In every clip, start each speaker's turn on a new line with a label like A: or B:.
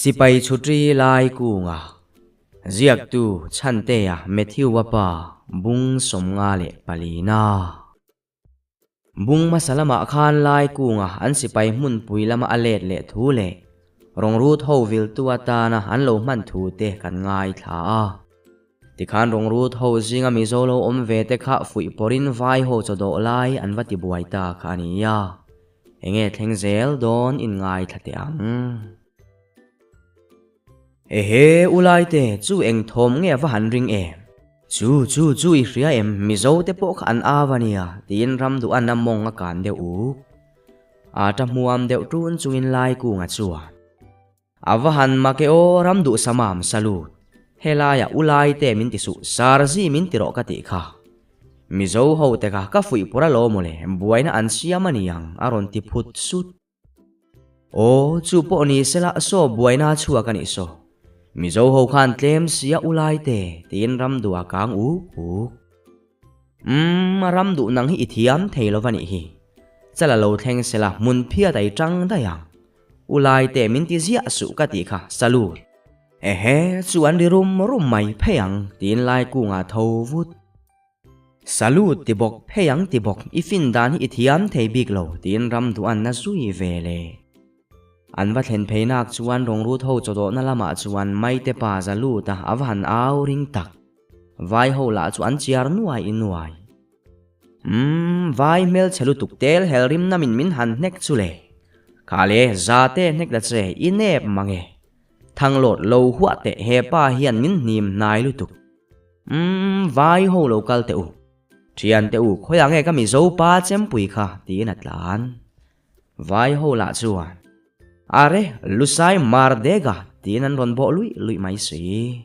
A: Sipai chhutri lai kunga ziaktu Chhantea Matthew-a pa bung 54 na. Bung hmasa lamah khan lai kunga an sipai hmunpui lama a let leh thu leh rawngrut ho viltu atana an lo hman thu te kan ngaithla a. Tikhan rawngrut ho zinga Mizo lo awm ve te kha fuih pawrin vai ho chaw dawh lai an va ti buai ta kha a ni a. Enge thleng zel dawn in ngaithla teh ang. Ehe, Ulaite, chu eng thawm nge va han ring em? Chu, chu, chu i hria em, Mizo te pawh kha an av a nia, tiin ram duh an a mawng a kan deuh uk. A ta hmuam deuh tun chungin lai kunga chuan. A va han mak e aw, ram duh samam salute. Helaiah Ulaite min ti suh, Sarzi min ti rawh ka tih kha. Mizo ho te kha ka fuih pawr alawm mawle, buaina an siam a niang, a rawn ti phut sut. Aw, chu pawh ni sela saw buaina chhuak a nih saw. Mizo ho khan tlem sia u lai te, tiin ram duh a kang uk uk. Umm, ram duh nang hi i thiam thei lo va nih hi. Chala lo thleng sela hmun phiat a i tang daih ang. U lai te min ti ziah suh ka tih kha, salute. Ehe, chu an ri rum rum mai phei ang, tiin lai kungah tho vut. Salute ti bawk, phei ang ti bawk, i fin dan hi i thiam thei bik lo, tiin ram duh an na zui ve le. An va thlen phei nak chuan rawngrut ho chawdawhna lamah chuan Maite pa za lut a, a va han au ring tak. Vai ho lah chu an chiar nuai nuai. Umm, vai hmelchhe lutuk tel hel rim namin min han hnek chu le. Kha le, za te hnek la che, i nep mang e. Thanglawt lo huah teh he pa hian min hnim hnai lutuk. Umm, vai ho lo kal teh u. Thian teh u, khawiah nge ka Mizo pa chempui kha? tiin a tlan. Vai ho lah chuan, Are, Lusai Mardega! tiin an rawn bawh luih luih mai si.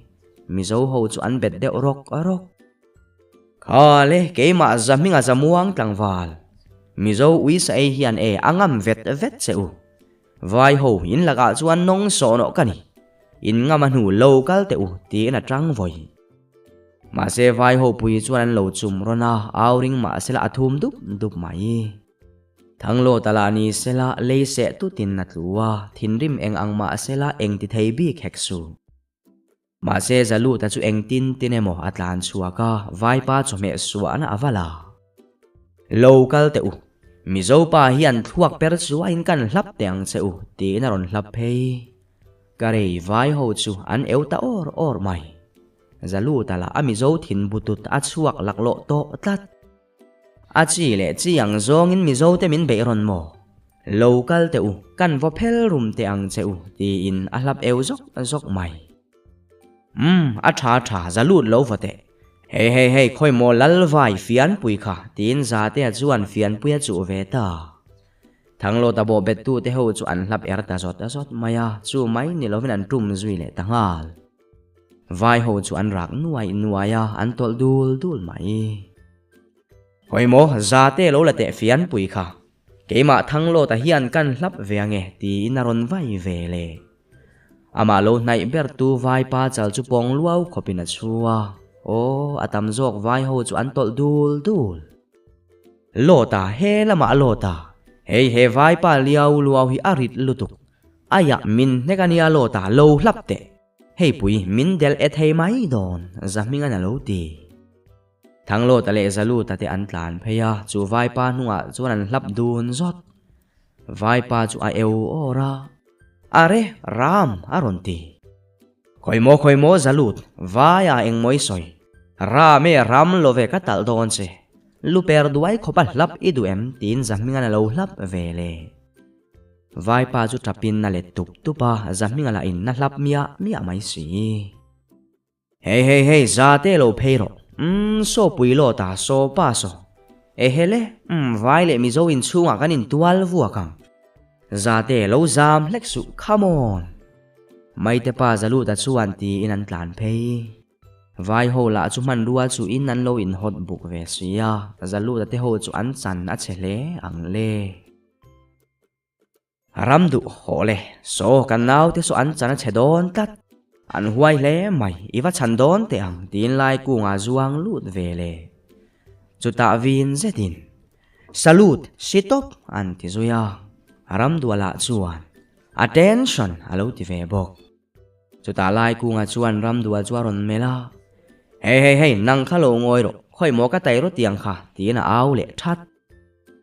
A: Mizo ho chu an bet deuh rawk rawk. Kha le, keimah Zahminga Zamuang tlangval, Mizo uisa ei hian e a ngam vet vet che u. Vai ho in lakah chuan nawng sawh nawh ka ni. In ngam a hnu lo kal teh u tiin a tang vawi. Mahse vai ho pui chuan an lo chum rawn a, au ring mah sela a thum dup dup mai. Thanglaw ta lah ni sela lei seh tutin a tlu a, thinrim eng ang mah sela eng ti thei bik hek suh. Mahse Zaluta chu engtin tin emaw a tlan chhuak a, vaipa chawhmeh suahna a va la. Lo kal teh u, Mizo pa hian thluak per chuain kan hlap teh ang che u, tiin a rawn hlap phei. Ka rei vai ho chu an eu ta awr awr mai. Zaluta lah a Mizo thin butut a chhuak laklawh tawh tlat. A chi leh chi ang zawngin Mizo te min beih rawn maw? Lo kal teh u, kan vaw phel rum teh ang che u, tiin a hlap eu zawk zawk mai. Umm, a tha tha, za lut lo vaw teh. Hei hei hei, khawi maw Lalvai fianpui kha, tiin Zatea chuan fianpui a chuh ve ta. Thanglawta bawh bettu te ho chu an hlap er ta zawt zawt mai a, chu mai ni lovin an tum zui leh ta nghal. Vai ho chu an rak nuai nuai a, an tawlh dul dul mai. Hawi maw, za te lo la teh fian pui kha. Keimah Thanglawta hian kan hlap ve ange tiin a rawn vai ve le. Amah lo hnaih ber tu vaipa chal chu pawng luau khawpin a chhu a, aw, a tam zawk vai ho chu an tawlh dul dul. Lawta, he lamah Lawta, hei he vaipa liau luau hi a rit lutuk. Aiah, min hnek a nia Lawta, lo hlap teh. Hei pui, min delh e thei mai dawn, Zahmingan a lo ti. Thanglawta leh Zaluta te an tlan phei a, chu vaipa hnungah chuan an hlap dun zawt. Vaipa chu a eu awr a, Are, Ram! a rawn ti. Khawi maw, khawi maw Zalut, vaia engmaw i sawi? Ram e, ram lo ve ka talh dawn che. Lu per duai khawpa hlap i duh em? tiin Zahmingan a lo hlap ve le. Vaipa chu tapin a let tup tup a, Zahminga lah in na hlap miah miah mai si. Hei hei hei, za te lo phei rawh. Umm, saw pui law ta, saw pa saw. Ehe le, umm, vai leh Mizo inchhungah kan intual vuak ang. Za te lo zam hlek suh, come on! Maite pa Zaluta chuan tiin an tlan phei. Vai ho lah chu hmanrua chu in an lo inhawt buk ve sia, Zaluta te ho chu an chan a chhe hle ang le. Ram duh haw le, saw kan naute saw an chan a chhe dawn tlat. An huai hle mai, i va chhan dawn teh ang tiin lai kungah zuang lut ve le. Chutah vin zetin, Salute, si tawp an ti zui a. Ramduah lah chuan, Attention a lo ti ve bawk. Chutah Laikunga chuan Ramdua chu a rawn melh a, Hei hei hei, nang kha lo ngawi rawh, khawi maw ka tai rawt tiang kha, tiin a au leh that.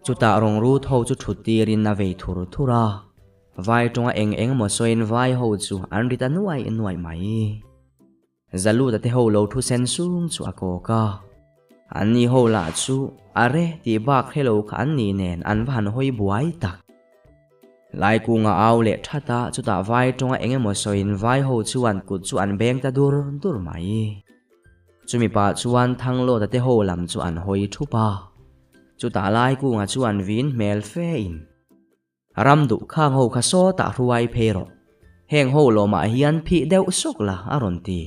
A: Chutah rawng rut ho chu thut tirin a vei thur thur a, vai tawnga eng eng emaw sawiin vai ho chu an ri ta nuai nuai mai. Zaluta te ho lo thu sen sung chu a kawk a, anni ho lah chu a re tih bak hre lo kha an ni nen an va han hawi buai tak. Laikunga au leh that a, chutah vai tawnga eng emaw sawiin vai ho chuan kut chu an beng ta dur dur mai. Chumi pah chuan Thanglawta te ho lam chu an hawi thup a, chutah Laikunga chuan vin hmel fe in. Ram duh khang ho kha sawtah hruai phei rawh, heng ho lawmah hian phih deuh sawk la a rawn ti.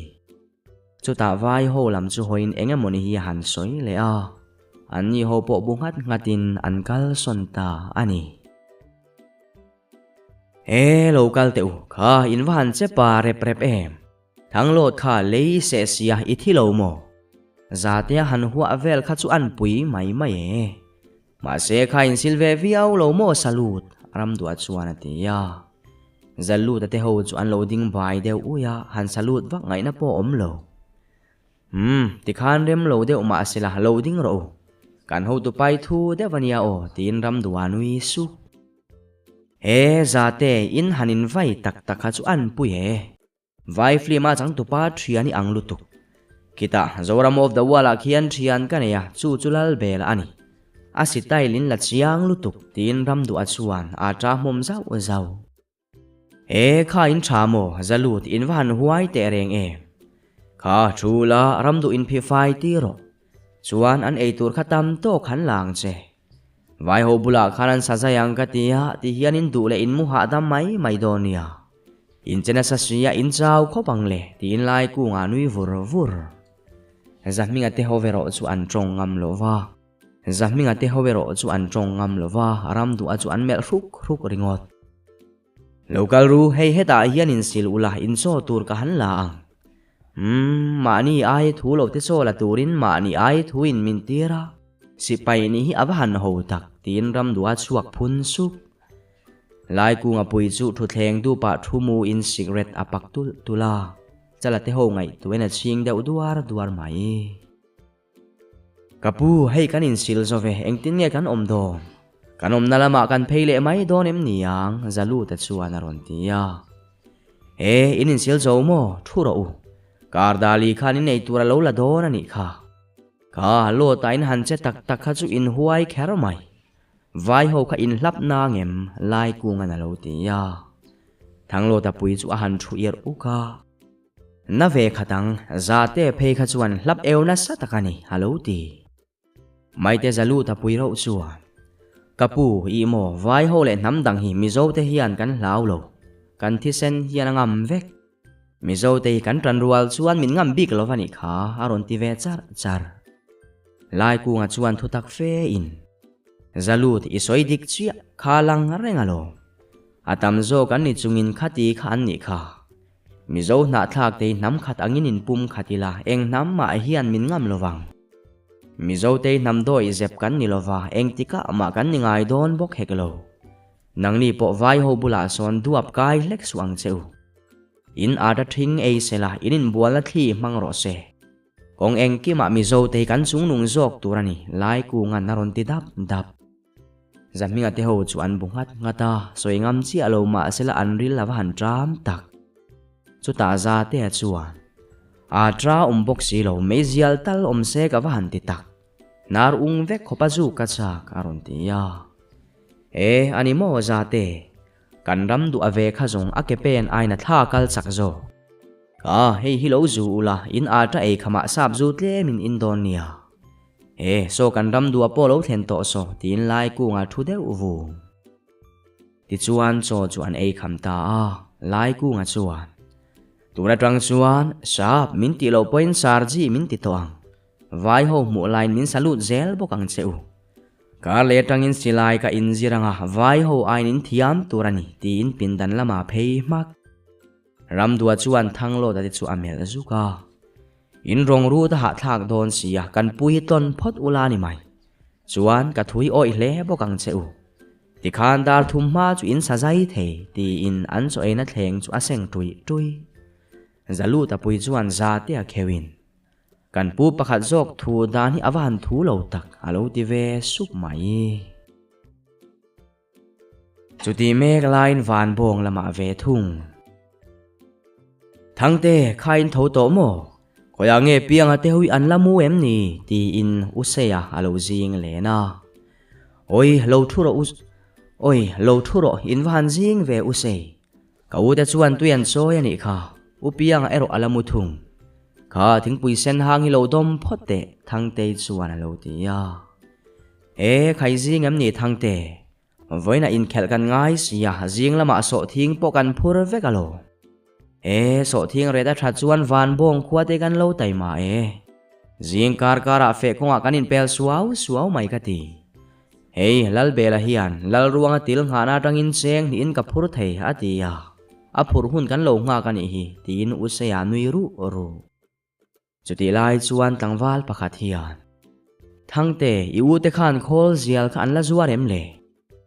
A: Chutah vai ho lam chu hawiin eng emawni hi a han sawi leh a, anni ho pawh bu nghat nghatin an kal sawn ta a ni. E lo kal teh u, kha in va han che pa rep rep em? Thanglawt kha lei seh sia i thi lo maw? Zatea han huah vel kha chu an pui mai mai e. Mahse kha insil ve viau lo maw Salut? Ramduah chuan a ti a. Zaluta te ho chu an lo ding bai deuh ui a, han salut vak ngaihna pawh awm lo. Umm, tikhan rem lo deuh mahse la lo ding rawh u. Kan hotu pai thu deuh a nia aw tiin Ramduah nui sup. He Zate in han invai tak tak kha chu an pui e. Vai film a changtupa thian i ang lutuk. Khitah Zoram of the World ah khian thian ka nei a, chu chu lal bel a ni. A sitail in la chiang lutuk tiin Ramduah chuan a ta hmawm zauh zauh. E kha in tha maw Zalut in va han huai teh reng em. Kha thu la Ramduh in phih fai ti rawh. Chuan an eitur kha tam tawk han la ang che. Vai ho bulah khan an sa zai ang ka ti a, ti hian in duh leh in mu hahdam mai mai dawn nia. In che nasa si a, in chau khawp ang le, tiin lai kungah nui vur vur. Zahminga te ho erawh chu an tawng ngam lo va. Zahminga te ho erawh chu an tawng ngam lo va, Ramduha chu an melh hruk hruk ringawt. Lo kal ru, hei hetah hian in sil ula, in chaw tur ka han la ang. Umm, mahni ai thu lo te chaw la turin mahni ai thu in min tir a, sipai nih hi a va han ho tak, tiin Ramduha chhuak phun sup. Laikunga pui chu thutthleng dupah thu mu in cigarette a pak tulh tulh a, chala te ho ngaihtuahin a chhing deuh duar duar mai. Ka pu, hei kan insil zo ve, engtin nge kan awm dawn? Kan awmna lamah kan phei leh mai dawn em ni ang? Zaluta chuan a rawn ti a. E, in insil zo maw? Thu rawh u. Kardali khan in ei tur a lo la dawn a nih kha. Kha, lawtah in han che tak tak kha chu in huai kher mai. Vai ho kha in hlap nang em? Laikungan a lo ti a. Thanglawta pui chu a han thu irh uk a. Na ve khat ang, Zate phei kha chuan hlap eu nasa tak a ni, a lo ti. Maite Zaluta pui rauh chuan, Ka pu, ih maw, vai ho leh hnam dang hi Mizo te hian kan hlau lo, kan thisen hian a ngam vek. Mizo te hi kan tan rual chuan min ngam bik lo va nih kha, a rawn ti ve char char. Laikunga chuan thutak fe in, Zalut, i sawi dik chiah, kha lang reng alawm. A tam zawk an ni chungin khati kha an nih kha. Mizo hnahthlak te hi hnam khat angin in pum khat ila eng hnam mah hian min ngam lo vang. Mizo te hi hnam dawi zep kan ni lova eng tikah mah kan ni ngai dawn bawk hek lo. Nangni pawh vai ho bulah sawn duap kai hlek suh ang che u. In ata thing ei sela in inbualna thli hmang rawh se. Kawng engkimah Mizo te hi kan chungnung zawk tur a ni, Laikungan a rawn ti dap dap. Zahminga te ho chu an bu nghat nghat a, sawi ngam chiah lo mahsela an ril a va han ṭam tak. Chutah Zatea chuan, A ṭa awm bawk si lo, meizial tal awm se ka va han ti tak. Hnar ung vek khawp a zu ka chak a rawn ti a. E, a ni maw Zate, kan ram duh a ve kha zawng a ke pen aina thla kal chak zawk. Ka, hei hi lo zu ula, in a ṭa ei khamah sap zu tlemin in dawn nia. E, saw kan ram duah pawh lo thlen tawh saw, tiin lai kungah thu deuh vu. Tichuan chaw chu an ei kham ta a, lai kungah chuan, Tun atang chuan sap min tih loh pawhin sarji min ti tawh ang, vai ho hmuh laiin min salute zel bawk ang che u. Kar leh atangin silai ka inzir anga vai ho aiin in thiam tur a ni, tiin pindan lamah phei hmak. Ramdua chuan Thanglawta te chu a melh zuk a. In rawng rut a hahthlak dawn si a, kan pu hi tlawn phawt ula ni mai. Chuan ka thui awih hle bawk ang che u. Tikhan dar thum hma chu in sa zai thei, tiin an chaw eina thleng chu a seng ṭuih ṭuih. Zaluta pui chuan za te a kheuhin, Kan pu pakhat zawk thu dan hi a va han thu lo tak, a lo ti ve sup mai. Chuti mek laiin van bawng lamah ve thung. Thangte, kha in tho tawh maw? Khawiah nge pianga te hui an la mu em ni? tiin U Seia a lo zing len a. Awi, lo thu rawh U, awi, lo thu rawh, in va han zing ve U Sei. Ka u te chuan tui an chawi a nih kha, U Pianga erawh a la mu thung. Kha thingpui sen hang hi lo dawm phawt teh, Thangtei chuan a lo ti a. E, khai zing em ni Thangte? Vawiinah inkhelh kan ngai si a, zing lamah sawhthing pawh kan phur vek alo. E, sawhthing ret a that chuan van bawng khua te kan lo taima e. Zing kar karah feh kawngah kan inpel suau suau mai ka ti. Hei, Lalbela hian Lalruanga til nghahna atangin cheng hnihin ka phur thei a ti a, a phurh hun kan lo nghak a nih hi, tiin U Seia nui ruh ruh. Chutih lai chuan tlangval pakhat hian, Thangte, i u te khan khawl zial kha an la zuar em le?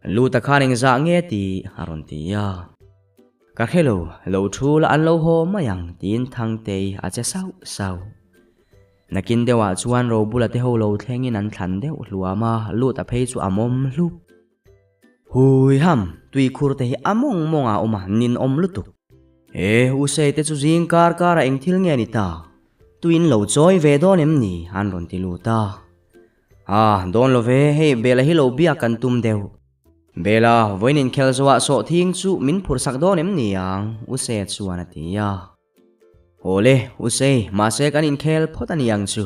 A: Luta khan engzah nge tih a rawn ti a. Ka hre lo, lo thu la an lo haw mai ang, tiin Thangtei a che sauh sauh. Nakin deuhah chuan Robula te ho lo thlengin an thlan deuh hluam a, lut a phei chu a mawm hlup. Hui ham, tuikhur te hi a mawng mawng ah awm a, nin awm lutuk. He Usei te chu zing kar karah eng thil nge ni ta? Tuin lo chawi ve dawn em ni? an rawn ti lut a. Ah, dawn lo ve, hei Bela hi lo biak kan tum deuh. Bela, vawiin inkhel zawhah sawhthing chu min phurhsak dawn em ni ang? Usei chuan a ti a. Awle, U Sei, mahse kan inkhel phawt a ni ang chu.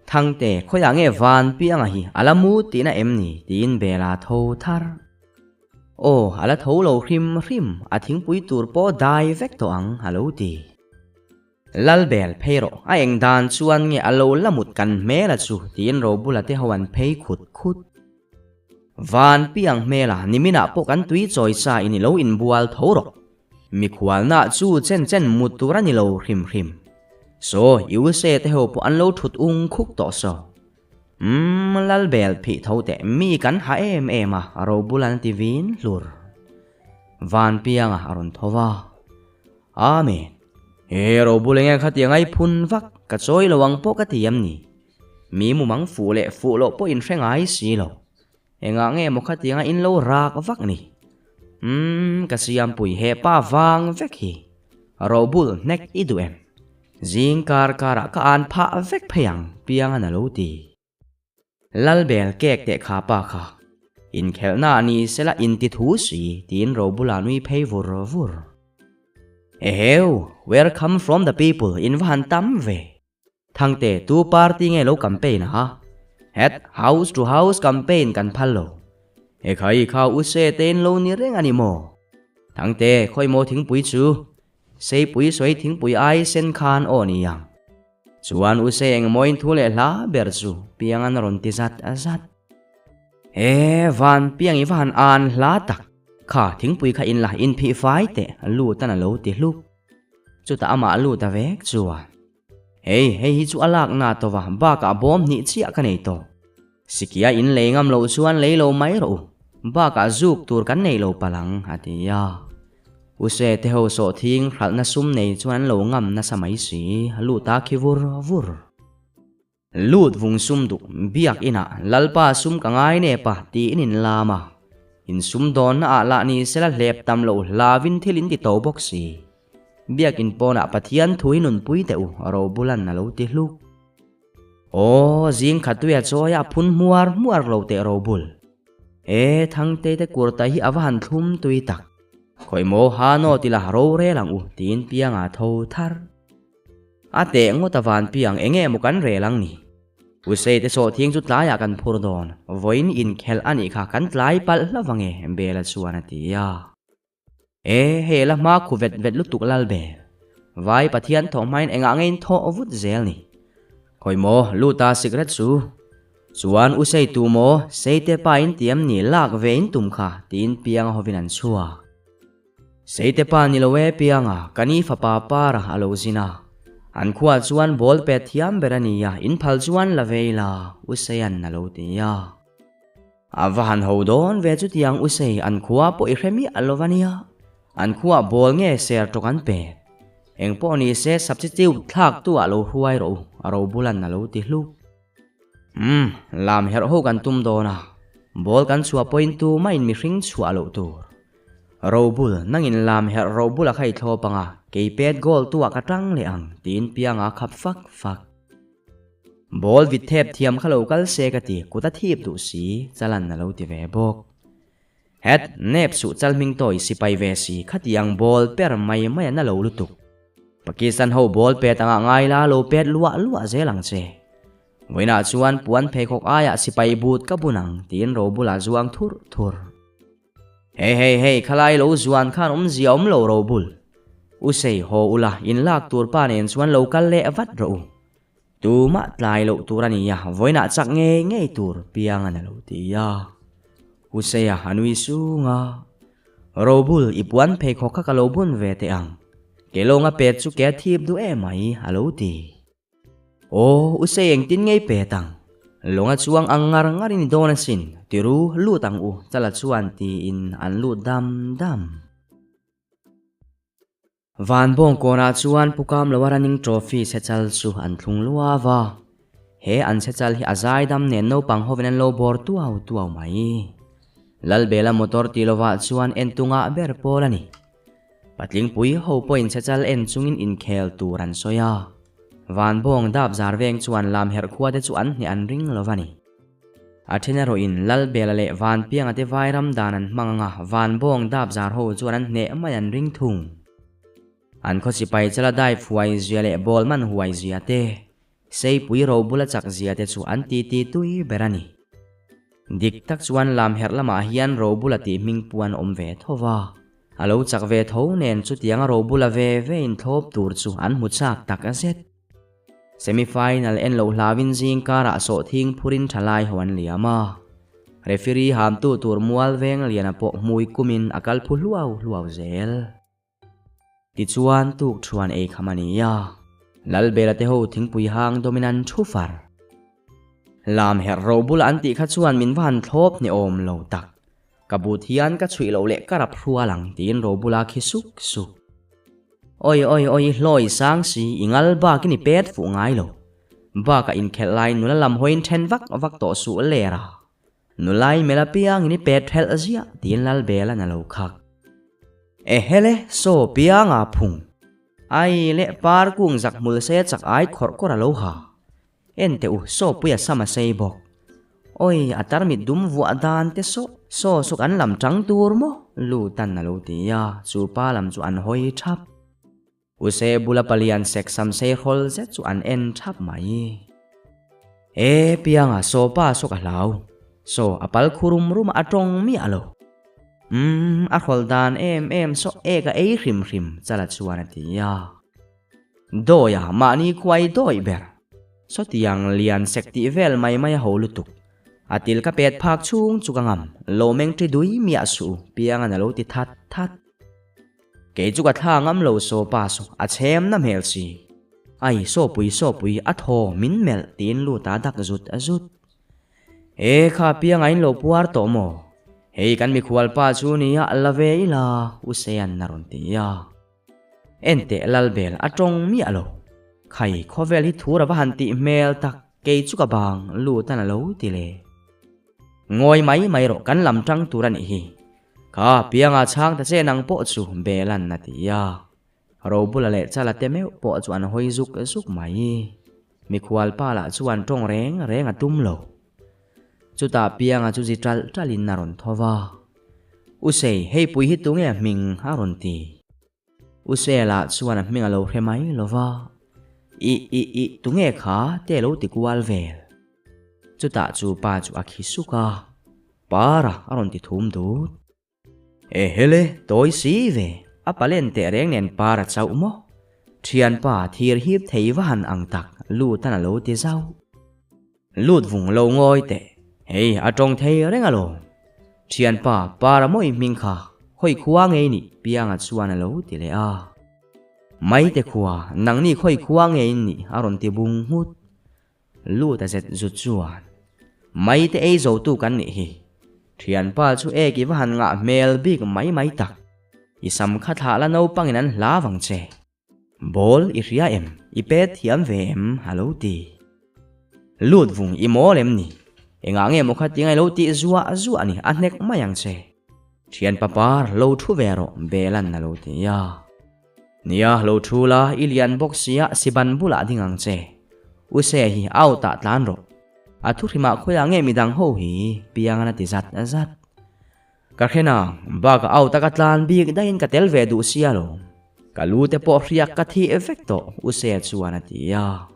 A: Thangte, khawiah nge van pianga hi a la mu tihna em ni? tiin Bela tho thar. Aw, a la tho lo hrim hrim, a thingpui tur pawh dai vek tawh ang, a lo ti. Lalbel, phei rawh, a eng dan chuan nge a lo la mut kan hmela chu? tiin Robula te ho an phei khut khut. Van piang hmela, niminah pawh kan tui chawi sa in i lo inbual tho rawh. Mikhualna chu chen chen mut tur a ni lo hrim hrim. Saw, USA te ho pawh an lo thut ung khuk tawh saw. Umm, Lalbel phih tho teh mi kan ha em em a, Robul an ti vin hlur. Vanpianga a rawn tho va. Amen. He Robul enge khatiang ai phun vak, ka chawi lo ang pawh ka ti em ni? Mi mumang fuh leh fuh loh pawh in hre ngai si lo. Engah nge maw khatianga in lo rak vak ni? Umm, ka siampui he pa vang vek hi. Robul hnek i duh em? Zing kar karah ka an phah vek phei ang, Piangan a lo ti. Lalbel kek teh kha pa kha. Inkhelhna a ni sela inti thu si, tiin Robula nui phei vur vur. Eheu, where come from the people, in va han tam ve. Thangte, tu party nge lo campaign a? Het, house to house campaign kan phal lo. He khai kha u se te in lo ni reng a ni maw? Thangte, khawi maw thingpui chu? Seipui sawi thingpui ai sen khan aw ni ang. Chuan u se eng mawiin thu leh hla ber chu piang an rawn ti zat zat. He, van piang i va han an hla tak. Kha thingpui kha in la inphih fai teh, lut an a lo ti hluk. Chutah amah lut a vek chuan. Hei, hei hi chu a lak na tawh va, bakah bawm hnih chiah ka nei tawh. Sikia in lei ngam loh chuan lei lo mai rawh u, bakah zuk tur kan nei lo palh ang, a ti a. U Se te ho sawhthing hralhna sum nei chuan an lo ngam nasa mai si, lut a khi vur vur. Lut vung sum duh, biak inah Lalpa sum ka ngai nep a, tiin in lam a. In sum dawnna ah lah ni sela hlep tam loh hlavin thil in ti to bawk si. Biakin pawnah Pathian thu hi nunpui teh u, Robulan a lo ti hluk. Aw, zing khat tuia chawi a phun hmuar hmuar lo teh Robul. E, Thangtei te kurta hi a va han thlum tui tak. Khawi maw ha naw ti la rorel ang u, tiin Pianga tho thar. A teh ngawt a van Piang enge maw kan rel ang ni. Usei te sawhthing chu tlaiah kan phur dawn, vawiin inkhelh a nih kha kan tlai palh hlauh ange, Bela chuan a ti a. E, hei la hma khu vet vet lutuk lal ber. Vai Pathian thawh hmain engah nge in thawh vut zel ni. Khawi maw, lut a sikret chu. Chuan u sei tu maw, sei te pa in tiam ni lak ve in tum kha, tiin Pianga hovin an chhuak. Sei te pa ni lo e Pianga, ka ni fapa para a lo zin a. An khuah chuan ball pet thiam ber a nia, in phal chuan la ve ila, u Seian a lo ti a. A va han ho dawn ve chutiang u sei an khua pawh i hre miah lo va nia. An khuah bawl nge ser tawk an pek. Engpawh ni se substitute thlak tu ah lo hruai rawh u, a Robulan a lo ti hluk. Umm, lam herh ho kan tum dawn a, ball kan chhuah pawhin tumah in mihring chhuah loh tur. Robul, nangin lam herh Robula kha i thlawp ang a, kei pet goal tu ah ka tang leh ang, tiin Pianga a khap fak fak. Ball vit thep thiam kha lo kal se ka ti, kut a thip duh si, Chalan a lo ti ve bawk. Het, nep suh chal hming tawi sipai ve si, khatiang ball per mai mai a na lo lutuk. Pakistan ho ball pet angah ngai la lo pet luah luah zel ang che. Vawiinah chuan puan pheikhawk aiah sipai but ka bun ang, tiin Robula zuang thur thur. Hei hei hei, khalai lo zuan khan awmzia awm lo Robul. U sei haw ula, in lak tur pa nen chuan lo kal leh vat rawh u. Tumah tlai loh tur a ni a, vawiinah chak ngei ngei tur piang a lo ti a. Huseia a nui sung a, Robul, i puan pheikhawk kha ka lo bun ve teh ang. Ke lawnga pet chu ke a thip duh em mai, a lo ti. Aw, Husei engtin ngei pet ang? Lawnga chuang ang ngar ngar i ni dawn asin, tiru, lut ang u, Chala chuan tiin an lut dam dam. Van Bawngkawnah chuan Pu Kamloa running trophy chhechal chu an thlung luau a. He an chhechal hi a zaidam nen naupang hovin an lo bawr tuau tuau mai. Lalbela motor tih lovah chuan en tungah ber pawl a ni. Patlingpui ho pawhin chhechal en chungin inkhel tur an sawi a. Van Bawng dap zar veng chuan lam herh khua te chu an hneh an ring lo va ni. A then erawhin Lalbela leh Vanpianga te vairam dan an hmang anga Vanbawng dap zar ho chuan an hneh mai an ring thung. An khaw sipai chala dive huai zia leh ball man huai zia te, Seipui ro bula chak zia te chu an titi tui ber a ni. Dik tak chuan lam herh lamah hian ro bula tih hming pu an awm ve tho va. A lo chak ve tho nen chutianga ro bula ve ve inthlawp tur chu an hmu chak tak zet. Semi final en loh hlauin zing karah sawhthing phurin thalai ho an liam a. Referee hamtu tur mual veng liana pawh hmui kumin a kal phu hluau hluau zel. Tichuan tuk thuan ei kham a ni a. Lalbela te ho thingpui hang dawmin an thu far. Lam herh ro bula an tih kha chuan min va han thlawp hne awm lo tak. Ka but hian ka chhuih loh leh ka rap hrual ang tiin ro bula khi suk suk. Oi oi oi i hlawi sang si i ngal bak in i pet fuh ngai lo. Bak a inkhelh lai nula lam hawiin then vak vak tawh suh ler a. Nulai mela piang in i pet thelh ziah tiin Lalbela'n a lo khak. Ehele saw piang a phung. Ai leh par kung zak hmul se chak ai khawrh kawr a lo ha. En teh u, saw pui a sam a sei bawk. Awi, a tarmit dum vuah dan te saw, saw suk an lam tang tur maw? Lutan a lo ti a, chu pa lam chu an hawi thap. U Se bula palian sek sam sei hrawl zet chu an en thap mai. E, Pianga, saw pa saw ka hlau. Saw, a pal khu rum rum a tawng miah lo. Umm, a hrawl dan em em saw ek a ei hrim hrim, Chala chuan a ti a. Dawia mahni khuai dawi ber. Sawtiang lian sek tih vel mai mai a ho lutuk. A til ka pet phak chhung chu ka ngam, lo meng ṭi dui miah suh u, Pianga'n a lo ti that that. Kei chu ka thla ngam lo saw pa saw, a chhem na hmel si. Ai, sawpui sawpui, a thaw min melh tiin lut a dak zut zut. E kha Pianga in lo puar tawh maw? Hei kan mikhual pa chu nia la ve ila, U Sean a rawn ti a. Enteh Lalbel a tawng miah lo. Khai khawvel hi thur a va han tih hmel tak kei chu ka bang lut an a lo ti le. Ngawi mai mai rawh kan lam tang tur a nih hi. Kha Pianga chhang ta che nang pawh chu Belan a ti a. Robula leh Chala te meuh pawh chu an hawi zuk zuk mai. Mikhual pa lah chuan tawng reng reng a tum lo. Chutah Pianga chu zi ṭalh ṭalhin a rawn tho va. U Sei, hei pui hi tunge a hming? a rawn ti. U Sei lah chuan a hming a lo hre mai lo va. I, i, i, tunge kha? te a lo ti kual vel. Chutah chu pa chu a khi suk a, Para a rawn ti thum dut. Ehele, tawi si ve, a palen teh reng nen par a chauh maw? Thianpa, thir hip thei va han ang tak, lut an a lo ti zauh. Lut vung lo ngawi teh, hei a tawng thei reng alawm. Thianpa, par a mawi hming kha, hawi khua ngei nih, Pianga chuan a lo ti leh a. Maite khua, nangni khawi khua ngei nih, a rawn ti bung nghut. Lut a zet zut chuan, Mai te ei zo tu kan nih hi. Thianpa chu ek i va han ngah hmel bik mai mai tak. I sam kha thlah la naupangin an hla vang che. Ball i hria em? I pet thiam ve em? A lo ti. Lut vung i mawl em ni? Engah nge maw khatinga i lo tih zuah zuah ni? A hnek mai ang che. Thian papar, lo thu ve rawh, Belan a lo ti a. Nia, lo thu la, i lian bawk sia, siban bulah ding ang che. U Se hi out ah tlan rawh. A thu hrimah khawiah nge midang ho hi? Piangan a ti zat zat. Ka hre nang, bakah out a ka tlan bik daihin ka tel ve duh sia lo. Ka lu te pawh hriak ka thih vek tawh, U Se chuan a ti a.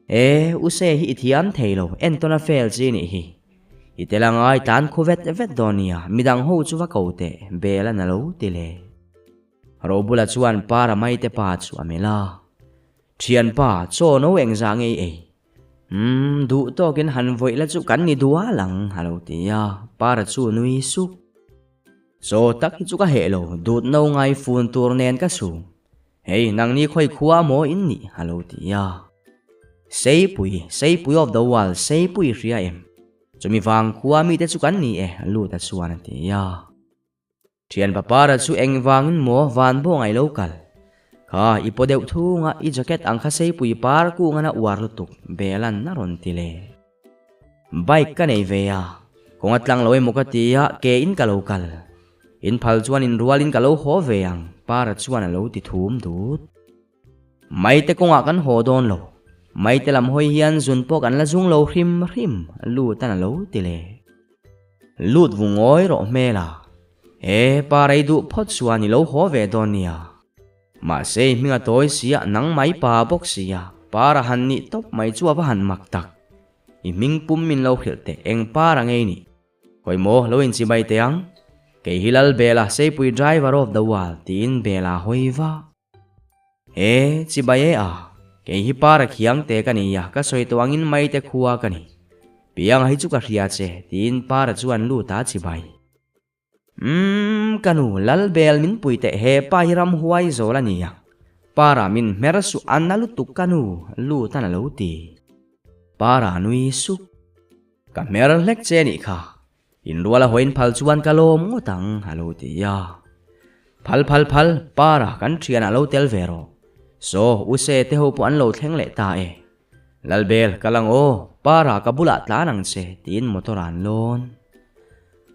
A: E, U Se hi i thiam thei lo, entawn a fel chi nih hi. I tel a ngai tlan khu vet vet dawn nia, midang ho chu va ko teh, bel a na lo ti le. Robula chuan pa Ramaite pa chu a melh a. Thianpa, chaw no engzah nge i ei? Umm, duh tawkin han vawih la chu kan ni dual ang, a lo ti a, Para chu nui sup. Chaw tak hi chu ka heh lo, dut no ngai fun tur nen ka su. Hei, nangni khawi khua maw in nih? a lo ti a. Seipui, Seipui of the world, Seipui hria em? Chumi vang khua mite chu kan ni e, Luta chuan a ti a. Thianpa Para chu engvangin maw van bawng ai lo kal? Kha, i paw deuh thunga i jacket ang kha seipui par kungan a uar lutuk, Belan a rawn ti le. Bike ka nei ve a, kawng a tlang lo emaw ka ti a, ke in ka lo kal. In phal chuan in rualin ka lo haw ve ang, Para chuan a lo ti thum dut. Maite kawngah kan haw dawn lo. Maite lam hawi hian zun pawh kan la zung lo hrim hrim, Lutan a lo ti le. Lut vu ngawi rawh hmel a. He pa rei duh phawt chuan i lo haw ve dawn nia. Mahse i hming a tawi sia, nang mai pa bawk sia, par a han nih tawp mai chu a va han mak tak. I hming pum min lo hrilh teh eng par a ngei nih. Hawi maw lo inchibai teh ang. Kei hi Lal Bela Seipui driver of the world tiin Bela hawi va. He, chibai e a, kei hi para khiang te ka ni a, ka sawi tawh angin mai te khua ka ni. Pianga hi chu ka hria che, tiin para chuan lut a chibai. Umm, ka nu, Lalbel min pui teh he pa hi ramhuai zawl a ni a, para min hmer suh a na lutuk ka nu, lut an a lo ti. Para nui sup. Ka hmer hlek che nih kha, Inrual a hawiin phal chuan ka lawm ngawt ang, a lo ti a. Phal phal phal, Para kan thianah lo tel ve rawh. Saw, U Se te ho pawh an lo thleng leh ta e. Lalbel, kal ang aw, Para ka bulah tlan ang che, tiin motor an lawn.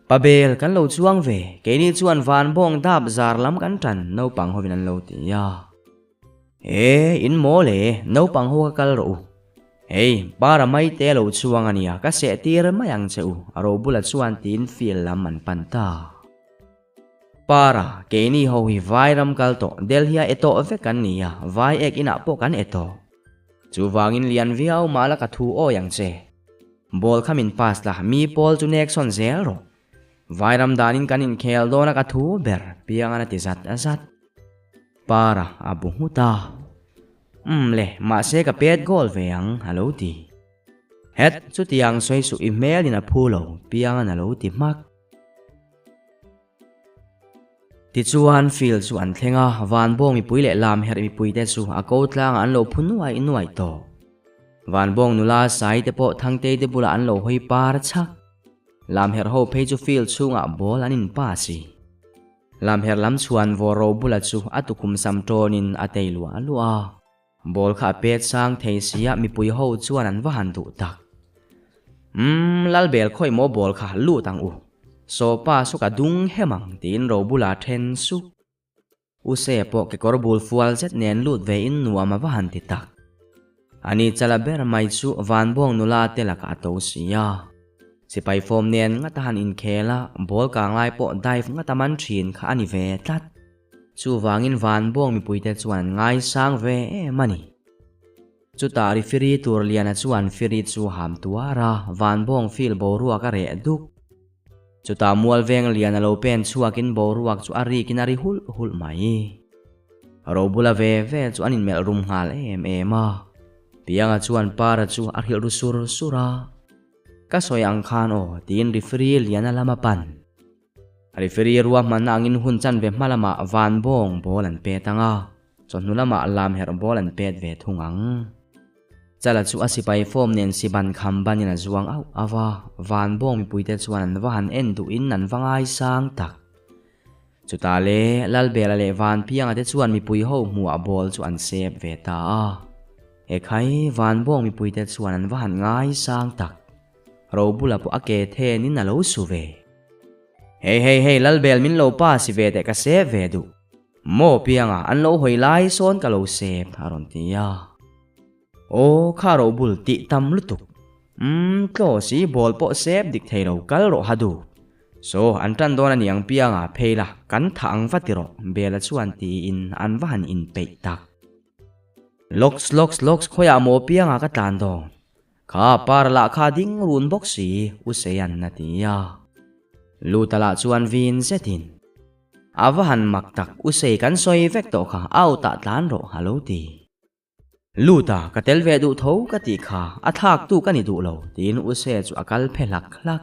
A: Pabel, kan lo chuang ve, keini chuan van bawng dap zar lam kan tan, naupang hovin an lo ti a. E, in maw le, naupang ho ka kal rawh u. Hei, para mai te lo chuang a nia, ka seh tir mai ang che u, a ro bula chuan tiin field lam an pan ta. Para, keini ho hi vai ram kal tawh, Delhi a e tawh vek kan ni a, vai ek inah pawh kan e tawh. Chuvangin lian viau mah la ka thu awi ang che. Ball kha min pass la, mi pawl chu nek sawn zel rawh. Vai ram danin kan inkhel dawn a ka thu ber, Piangan a ti zat zat. Para a bu nghut a. Umm le, mahse ka pet goal ve ang, a lo ti. Het, chutiang sawi suh i hmelin a phu lo, Piangan a lo ti hmak. Tichuan, field chu an thleng a, Vanbawng mipui leh Lamherh mipuite chu a ko tlangah an lo phu nuaih nuaih tawh. Vanbawng nula Sai te pawh Thangtei te bulah an lo hawi par chhak. Lamherh ho phei chu field chhungah ball an in pass i. Lamherh lam chhuan vawr ro bula chu a tukhum sam tawnin a tei luah luah a. Ball kha a pet sang thei sia mipui ho chuan an va han duh tak. Umm, Lalbel khawi maw ball kha lut ang u. Saw pa saw ka dung hem ang tiin ro bula then sup. U Se pawh kekawr bul fual zet nen lut ve in nuam a va han ti tak. Ani chala ber mai chu Vanbawng nula te lakah a to si a. Sipai form nen ngata han inkhel a, ball kang lai pawh dive ngata man thin kha a ni ve tlat. Chuvangin Vanbawng mipuite chuan an ngaisang ve em a ni. Chutah referee tur Liana chuan firi chu ham tuar a, Vanbawng field boruak a reh duk. Chutah Mualveng Liana lo pen chhuakin boruak chu a rikin a ri hulh hulh mai. Robula ve ve chu an inmelh rum nghal em em a. Pianga chuan Para chu a hrilh ru sur sur a. Ka sawi ang khan aw, tiin referee Liana lam a pan. Referee ruahmanna angin hun chanve hma lamah van bawng ball an pet ang a, chawhnu lamah lam herh ball an pet ve thung ang. Chala chu a sipai form nen siban kham banin a zuang auh auh a, van bawng mipuite chuan an va han en duhin an va ngaisang tak. Chutah le Lalbela leh Vanpianga te chuan mipui ho hmuhah ball chu an sep ve ta a. Ekhai, Vanbawng mipuite chuan an va han ngaisang tak. Robula pawh a ke thenin a lo su ve. Hei hei hei Lalbel min lo pa si ve teh ka sep ve duh. Maw pianga an lo hawi lai sawn ka lo sep a rawn ti a. Aw kha Robul tih tam lutuk. Umm tlaw si ball pawh sep dik thei lo kal rawh ha duh. Saw an tan dawn a niang pianga phei la kan thah ang va ti rawh Bela chuan tiin an va han inpeih tak. Lawks lawks lawks khawiah maw pianga ka tlan dawn. Kha par lah kha ding run bawk si, U Seian a ti a. Luta lah chuan vin zetin, A va han mak tak, U Sei kan sawi vek tawh kha, out ah tlan rawh a lo ti. Luta, ka tel ve duh tho ka tih kha, a thlak tu ka ni duh lo, tiin U Sei chu a kal phe hlak hlak.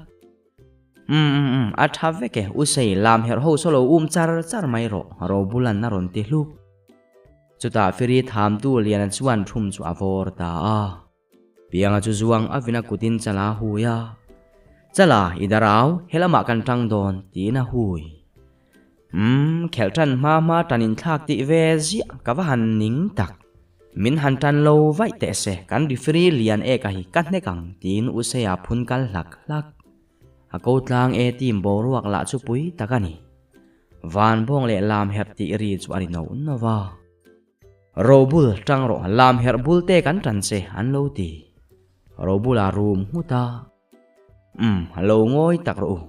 A: Umm umm umm, a tha vek e, U Sei, lam herh ho saw lo um char char mai rawh, Robulan a rawn ti hluk. Chutah Firi thamtu Liana chuan thum chu a vawr ta a. Pianga chu zuang a vin a kutin Chala a hui a. Chala, i darau, helamah kan tang dawn, tiin a hui. Umm, khelh tan hma hma tan inthlak tih ve ziah ka va han ning tak. Min han tan lo vaih teh se, kan referee lian eka hi ka hnek ang, tiin U Seia phun kal hlak hlak. A ko tlang e team boruak lah chu pui tak a ni. Van bawng leh lam herh tih ri chu a ri no no va. Robul tang rawh lam herh bul te kan tan che an lo ti. Robula rum nghut a. Umm lo ngawi tak rawh u.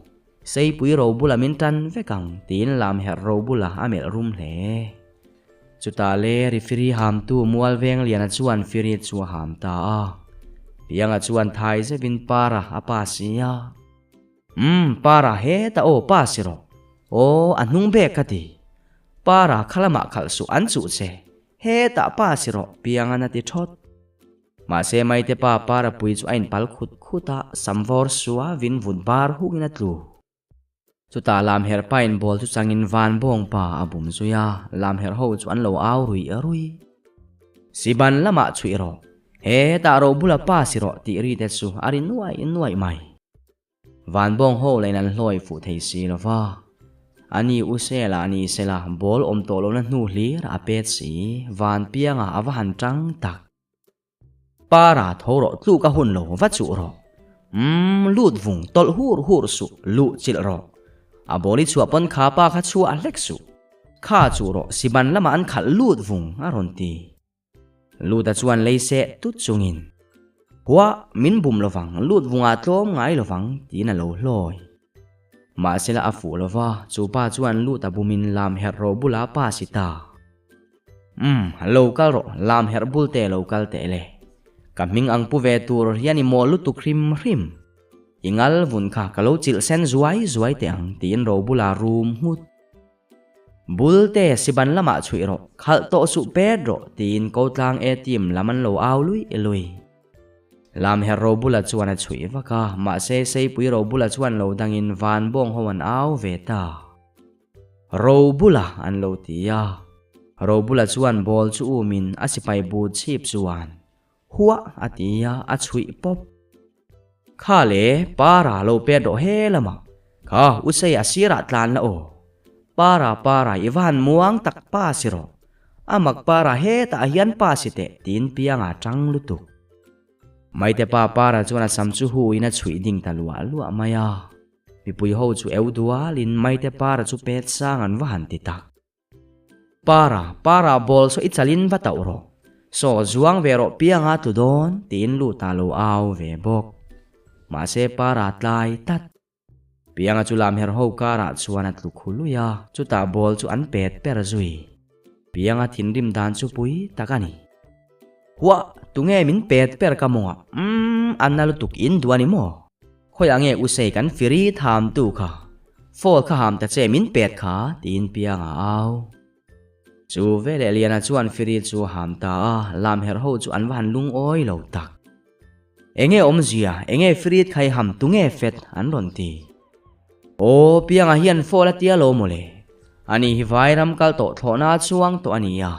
A: Seipui Robula min tan vek ang tiin lam herh Robula a melh rum hle. Chutah le referee hamtu Mualveng Liana chuan firi chu a ham ta a. Pianga chuan thai zeuhin para a pa si a. Umm, Para heta aw pa si rawh. Aw, a hnung bek ka ti. Para kha lamah khalh suh an chuh che. Hetah pa si rawh, Piangan a ti thawt. Mahse Maite pa Para pui chu a inpal khut khut a, samvawr sua vin vut bar hukin a tlu. Chutah Lamherh pain ball chu changin van bawng pa a bum zui a, Lamherh ho chu an lo au ruih ruih. Siban lamah chhuih rawh. Hetah ro bula pa si rawh tih ri te chu a ri nuaih nuaih mai. Van bawng ho lain an hlawi fuh thei si lo va. A ni u sela a ni sela ball awm tawh lohna hnu hlir a pet si, van pianga a va han tang tak. Para tho rawh tluk a hun lo va chuh rawh. Umm lut vung tawlh hur hur suh luh chilh rawh. A ball i chhuah pawn kha pa kha chhuah hlek suh. Kha chuh rawh siban lamah an khalh lut vung a rawn ti. Luta chuan lei seh tut chungin, Hua, min bum lovang, lut vungah tlawm ngai lovang, tiin a lo hlawi. Mahsela a fuh lova, chu pa chuan Luta bumin lam herh rawh bula pa si ta. Umm, lo kal rawh, lam herh bul te lo kal teh le. Ka hming ang pu ve tur hian i mawl lutuk hrim hrim. I ngal vun kha ka lo chilh sen zuai zuai teh ang, tiin ro bula rum nghut. Bul te Siban lamah chhuih rawh, khalh tawh suh pet rawh, tiin Kotlang A team lam an lo au lui lui. Lamher Robula chuan a chhuih vak a, mahse Seipui Robula chuan lo dangin Van Bawng ho an au ve ta. Robula an lo ti a. Robula chuan ball chu umin a sipai bu chhip chuan Huah a ti a, a chhuih pawp. Kha le, Para lo pet rawh he lamah. Kha, u sei a sirah tlan la aw. Para, Para, i va han muang tak pa si rawh. A mak Para hetah hian pa si teh, tiin pianga tang lutuk. Maite pa Para chuan a sam chu hu in a chhuih ding ta luah luah mai a. Mipui ho chu eu dualin Maite Para chu pet sang an va han ti tak. Para, para ball saw i chalin va tauh rawh. Saw zuang ve rawh pianga tlu dawn tiin lut ah lo au ve bawk. Mahse para tlai tlat. Pianga chu lamher ho karah chuan a tlu khu lui a, chutah ball chu an pet per zui. Pianga thinrim dan chu pui tak a ni. Huah, tunge min pet per ka mawngah? Umm, a na lutuk in duh a ni maw? Khawiah nge u sei kan firi tham tu kha? Fall kha ham ta che min pet kha, tiin Pianga a au. Chu veleh Liana chuan firi chu a ham ta a, lam herh ho chu an va han lungawi lo tak. Enge awmzia, enge firi khai ham tu nge fet an rawn ti. Aw, Pianga hian fall a tia lo mawle. Ani hi vairam kal tawh thlawhna a chuang tawh a nia.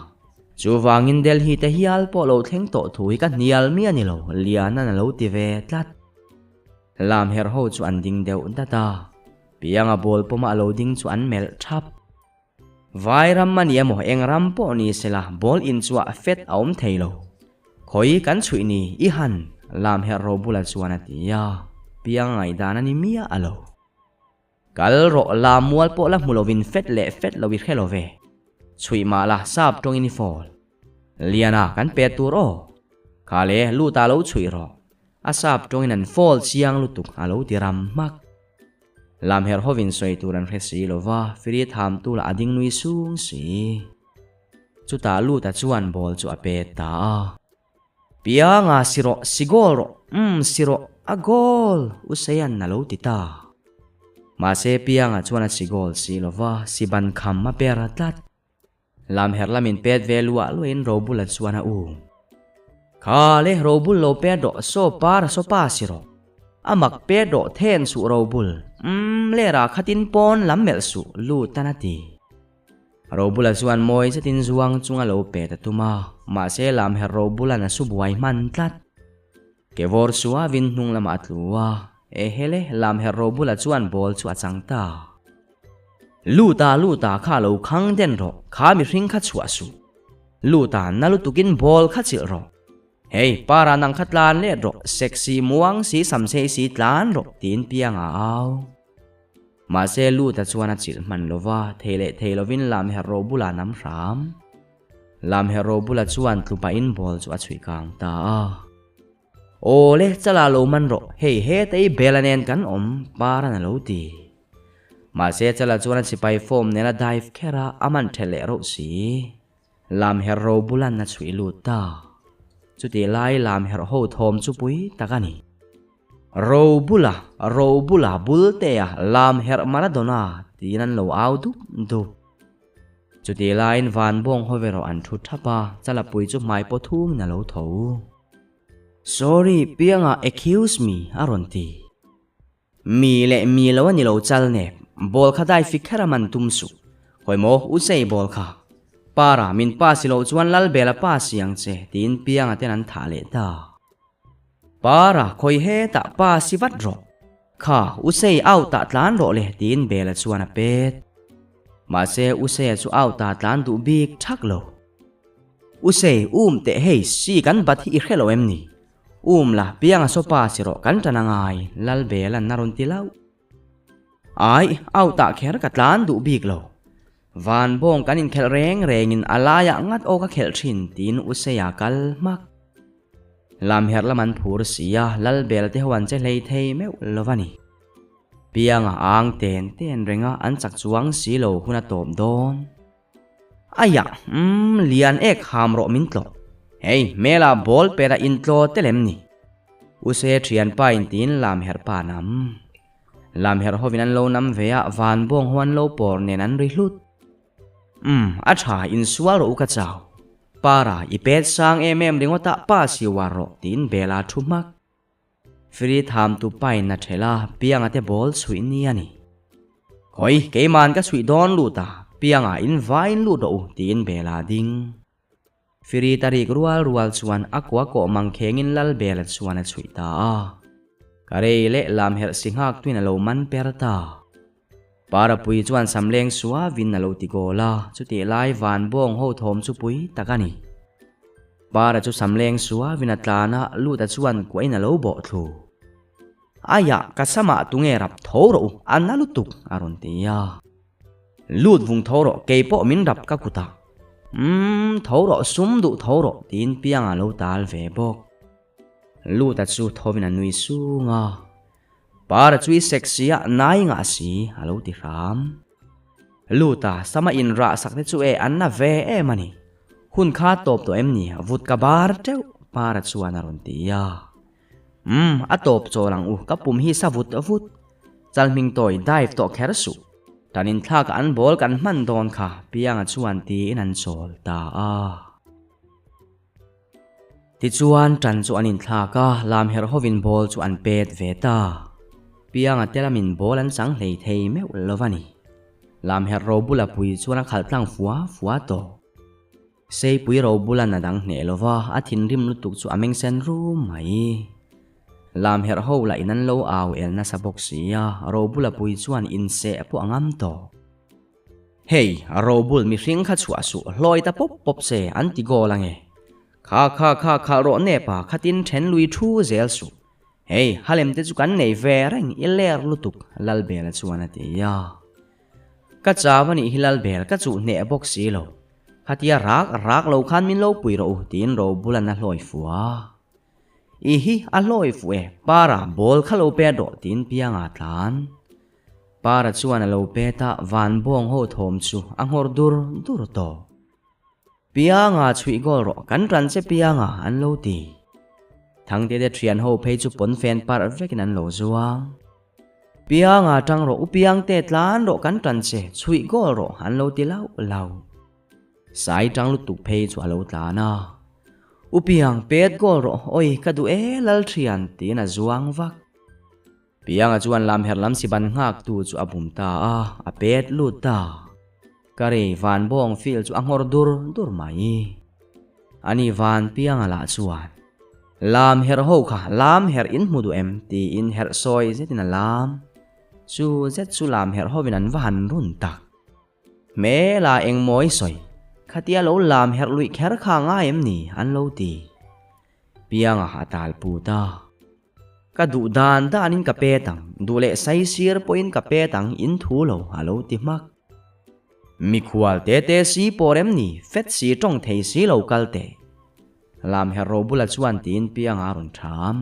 A: Chuvangin Delhi te hial pawh lo thleng tawh thu hi ka hnial mi a ni lo, Liana'n a lo ti ve tlat. Lam herh ho chu an ding deuh dat a, Pianga ball pawma a lo ding chu an melh thap. Vai ram a ni emaw eng ram pawh ni sela ball inchuah fet a awm thei lo. Khawi kan chhuih ni i han lam herh ro bula chuan a ti a, piang ngaihdan a ni miah a lo. Kal rawh la mual pawh la hmu lovin fet leh fet lo i hre lo ve. Chhuih mah la sap tawngin i fall. Liana kan pe tur aw. Kha le lut a lo chhuih rawh. A sap tawngin an fall chiang lutuk a lo ti ram hmak. Lam herh hovin sawi tur an hre si lo va, Firi thamtu lah a ding nui sung si. Chutah Luta chuan ball chu a pet ta a. Pianga si rawh, si goal rawh, umm si rawh, a goal! U Seian a lo ti ta. Mahse Pianga chuan a si goal si lo va, si ban kham a per tlat. Lam herh lamin pet ve luah luahin Robula chuan a u. Kha le, Robul lo pet rawh, saw par a saw pa si rawh. A mak pet rawh then suh Robul, umm lera khatin pawn lam melh suh, lut tan a ti. Robula chuan mawi zetin zuang chunga lo pet a tum a, mahse lam herh Robula'n a su buai hman tlat. Kevawr suavin hnung lamah a tlu a, ehele, lam herh Robula chuan ball chu a chang ta. Luta Luta kha lo khang den rawh, kha mihring kha chhuah suh. Luta na lutukin ball kha chilh rawh. Hei, para nang kha tlan let rawh, sexy muang si samsei si tlan rawh, tiin piang a au. Mahse Luta chuan a chilh hman lo va, thei leh thei lovin lam herh ro bulah nam hram. Lam herh ro bulah chuan tlu pahin ball chu a chhuih kang ta a. Aw le, chala lo man rawh, hei heta i Bella nen kan awm, Paran a lo ti. Mahse chala chuan a sipai form nena dive kher a, a man ṭhelh leh rauh si. Lam herh ro bulan a chhuih lut ta. Chutih lai lam herh ho thawm chu pui tak a ni. Ro bula, ro bula, Bultea, lam herh Maradona tiin an lo au dup dup. Chutih laiin van bawng haw ve rawh an thu thap a, Chalapui chu hmai paw thungin a lo tho. Sorry, Pianga accuse me a rawn ti. Mi leh mi lo a ni lo chal nep, ball kha dai fik kher a man tum suh. Hawi maw, u sei ball kha. Para, min pa si loh chuan Lalbela pa si ang che, tiin Pianga ten an thah leh ta. Para, khawi hetah pa si vat rawh. Kha, u sei out ah tlan rawh le, tiin Bela chuan a pet. Mahse, u Seia chu out ah tlan duh bik thak lo. U Sei, um teh hei, si kan bat hi i hre lo em ni? Um la, pianga sopa si rawh kan tan angai, Lal Bela'n a rawn ti lauh. Ai, out ah kher ka tlan duh bik lo. Van bawng kan inkhelh reng rengin a laiah ngat aw ka khelh thin, tiin U Seia kal hmak. Lam herh lam an phur si a, Lal Bel te ho an che hlei thei meuh lo va ni. Pianga ang ten ten renga an chak chuang si lo hun a tawp dawn. Aiah, umm, lian ek ham rawh min tlawh. Hei, hmela ball pera intlaw tel em ni? U Se thianpa in tiin lam herh pa nam. Lam herh hovin an lo nam ve a, van bawng ho an lo pawr nen an ri hlut. Umm, a tha, insual rawh u ka chau. Para, i pet sang em em ringawt a, pa si war rawh, tiin Bela thu hmak. Free tham tu pain a ṭhelh a, Pianga te ball chhuih ni a ni. Khawi, keiman ka chhuih dawn lut a, Pianga in vaiin lut rawh u, tiin Bela a ding. Free ta rik rual rual chuan a kua kawh mang khengin Lal Bela chuan a chhuih ta a. Ka rei leh lam herh si nghak tuin a lo man per ta. Parapui chuan samleng suavin a lo ti goal a, chutih lai van bawng ho thawm chu pui tak a ni. Para chu samleng suavin a tlan a, Luta chuan kuahin a lo bawh thlu. Aiah, ka samah tunge rap tho rawh u, a na lutuk, a rawn ti a. Lut vung tho rawh, kei pawh min rap ka kutah. Umm, tho rawh, sum duh tho rawh, tiin Pianga lo tal ve bawk. Luta chu thovin a nui sung a. Para chu i sexy a, nai ngah si, a lo ti hram. Luta, sama inrah sak te chu e an na ve em a ni. Hun kha tawp tawh em ni, vut ka bar teuh, Para chuan a rawn ti a. Umm, a tawp chawl ang u, ka pum hi sa vut vut. Chalhming tawi dive tawh kher suh. Tan inthlakah an ball kan hman dawn kha, Pianga chuan tiin an chawl ta a. Tichuan, ṭan chu an inthlak a, lam herh hovin ball chu an pet ve ta. Pianga te lamin ball an chang hlei thei meuh lo va ni. Lam herh ro bula pui chuan a khalh tlang fua fua tawh. Seipui ro bulan a dang hneh lo va, a thinrim lutuk chu a meng sen rum mai. Lam herh ho lah in an lo au el nasa bawk si a, ro bula pui chuan inseh pawh a ngam tawh. Hei, Robul mihring kha chhuah suh, hlawi ta pawp pawp se an ti goal ange. Kha kha kha khalh rawh nep a, khatin then lui thu zel suh. Hei, Halem te chu kan nei ve reng, i ler lutuk, Lalbela chuan a ti a. Ka chau a nih hi Lalbel, ka chuh hneh bawk si lo. Khatia rak rak lo khan min lo pui rawh u, tiin Robulan a hlawi fu a. I hi a hlawi fu e, Para, ball kha lo pet rawh, tiin Pianga a tlan. Para chuan a lo pet a, van bawng ho thawm chu a nghawr dur dur tawh. Pianga chhuih goal rawh, kan ṭan che Pianga, an lo ti. Thangte te ṭhian ho phei chu pawnfen parh vekin an lo zuang. Pianga ṭang rawh, u Piangte tlan rawh kan ṭan che, chhuih goal rawh, an lo ti lauh lauh. Sai ṭang lutuk phei chu a lo tlan a. U Piang, pet goal rawh, awi ka duh e Lalṭhian, tiin a zuang vak. Pianga chuan lam her lam siban nghak tu chu a bum ta a, a pet lut ta. Ka rei van bawng fil chu a nghawr dur dur mai. Ani van Pianga lah chuan, Lam her ho kha lam her in hmu duh em? tiin herh sawi zetin a lam. Chu zet chu lam herh hovin an va han run tak. Hmela engmaw i sawi, khatia lo lam herh luih kher kha ngai em ni? an lo ti. Pianga a tal put a. Ka duh dan danin ka pet ang, duh leh sai sir pawhin ka pet ang, in thu lo, a lo ti hmak. Mikhual te te si pawh rem ni, fet si tawng thei si lo kal teh. Lam her ro bula chuan tiin Pianga a rawn ṭham.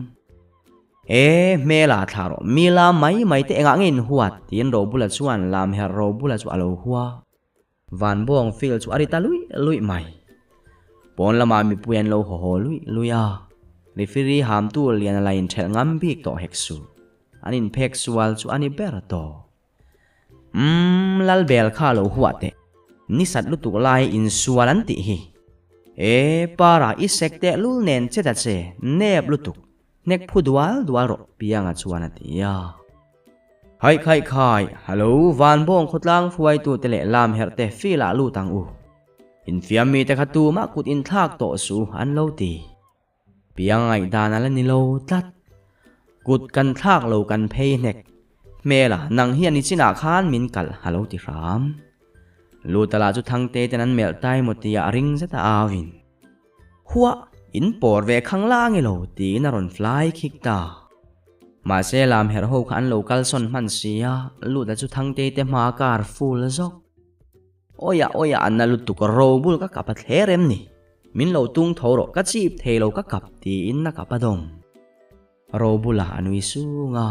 A: E, hmela thlah rawh, mi lam mai mai te engah nge in huat? tiin ro bula chuan lam her ro bula chu a lo hua. Van bawng fil chu a ri ta luih luih mai. Pawn lamah mipui an lo haw haw luih luih a, referee hamtu lian a la inthelh ngam bik tawh hek suh. An inphek sual chu a ni ber tawh. Umm, Lalbel kha lo huah teh. Ni sat lutuk lai insual an tih hi. E, Para, i sek teh lul nen che ta che, nep lutuk. Hnek phu dual dual rawh, Pianga chuan a ti a. Haih khaih khai, Hallo, Vanbawng khawtlang hruaitute leh lam herh te feel ah lut ang u. Infiam mite kha tumah kut inthlak tawh suh an lo ti. Piang ngaihdan a la ni lo tlat. Kut kan thlak lo kan phei hnek. Hmela, nang hian i chinah khan min kalh a lo ti hram. Luta lah chu Thangte ten an melh tai maw tia a ring zet a au in. Huah, in pawr ve khang la ange lo, tiin a rawn fly khik ta. Mahse lam herh ho kha an lo kalsawn hman si a, Luta chu Thangtei te hma kar full zawk. Awiah awiah an na lutuk robul ka kap a thler em ni? Min lo tung tho rawh, ka chip thei lo ka kap, tiin a kap a dawm. Robula a nui sung a.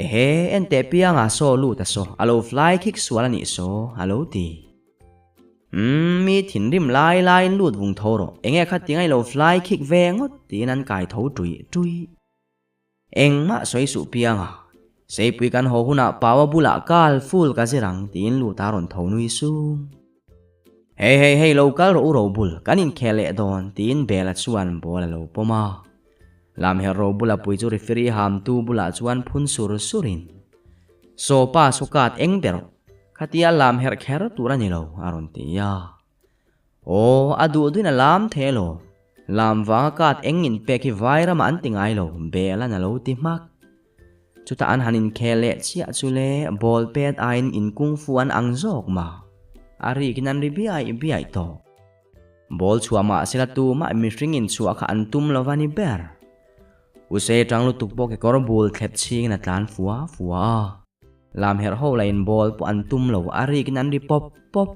A: Ehe, enteh pianga saw Luta saw, a lo fly khik sual a nih saw, a lo ti. Umm, mi thinrim lai laiin lut vung tho rawh, enge kha tingai lo fly kick ve ngawt tiin an kai tho tuih tuih. Engmah sawi suh piang a, Seipui kan haw hunah Paua bulah kal full ka zir ang tiin lut a rawn tho nui sung. Hei hei hei lo kal rawh u Robul, kan inkhel leh dawn tiin Bela chuan ball a lo pawm a. Lamher Robula pui chu referee hamtu bulah chuan phun sur surin, Saw pa saw kat eng ber rawh, Khatia lam herh kher tur a ni lo, a rawn ti a. Aw, a duh duin a lam thei alo. Lam vanga kat eng in pek hi vai ramah an ti ngai lo, Belan a lo ti hmak. Chutah an han inkhel leh chiah chu le, ball pet aiin in kung fu an ang zawk mah. A rikin an ri biaih biaih tawh. Ball chhuah mah sela tumah mihring in chhuah kha an tum lo va ni ber. Usei tang lutuk pawh kekawr bul thlep chhingin a tlan fua fua a. Lam herh ho la in ball pawh an tum lo, a rikin an ri pawp pawp.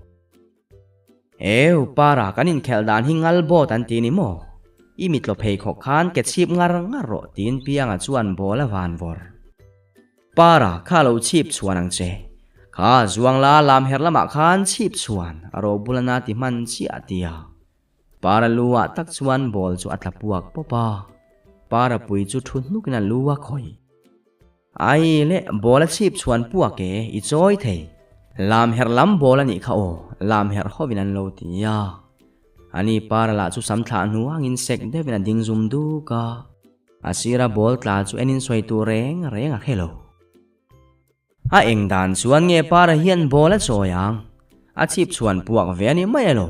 A: Eu, Para, kan inkhelh dan hi ngal bawt an ti ni maw? I mitlaw pheikhawk khan ke chhip ngar ngar rawh tiin Pianga chuan ball a van vawr. Para, kha lo chhip chhuan ang che. Kha, zuang la lam herh lamah khan chhip chhuan, a ro bula na ti hman chiah a ti a. Para lu ah tak chuan ball chu a tla puak pawp a. Para pui chu thu hnukin a lu a khawih. Ai le, ball a chhip chhuan puak e, i chawi thei. Lam herh lam ball a nih kha aw, lam herh hovin an lo ti a. Ani para lah chu sam thlah hnu angin sek deuhin a ding zum duk a. A sira ball tla chu enin sawi tur reng reng a hre lo. A eng dan chuan nge para hian ball a chawi ang? A chhip chhuan puak ve a ni mai elo?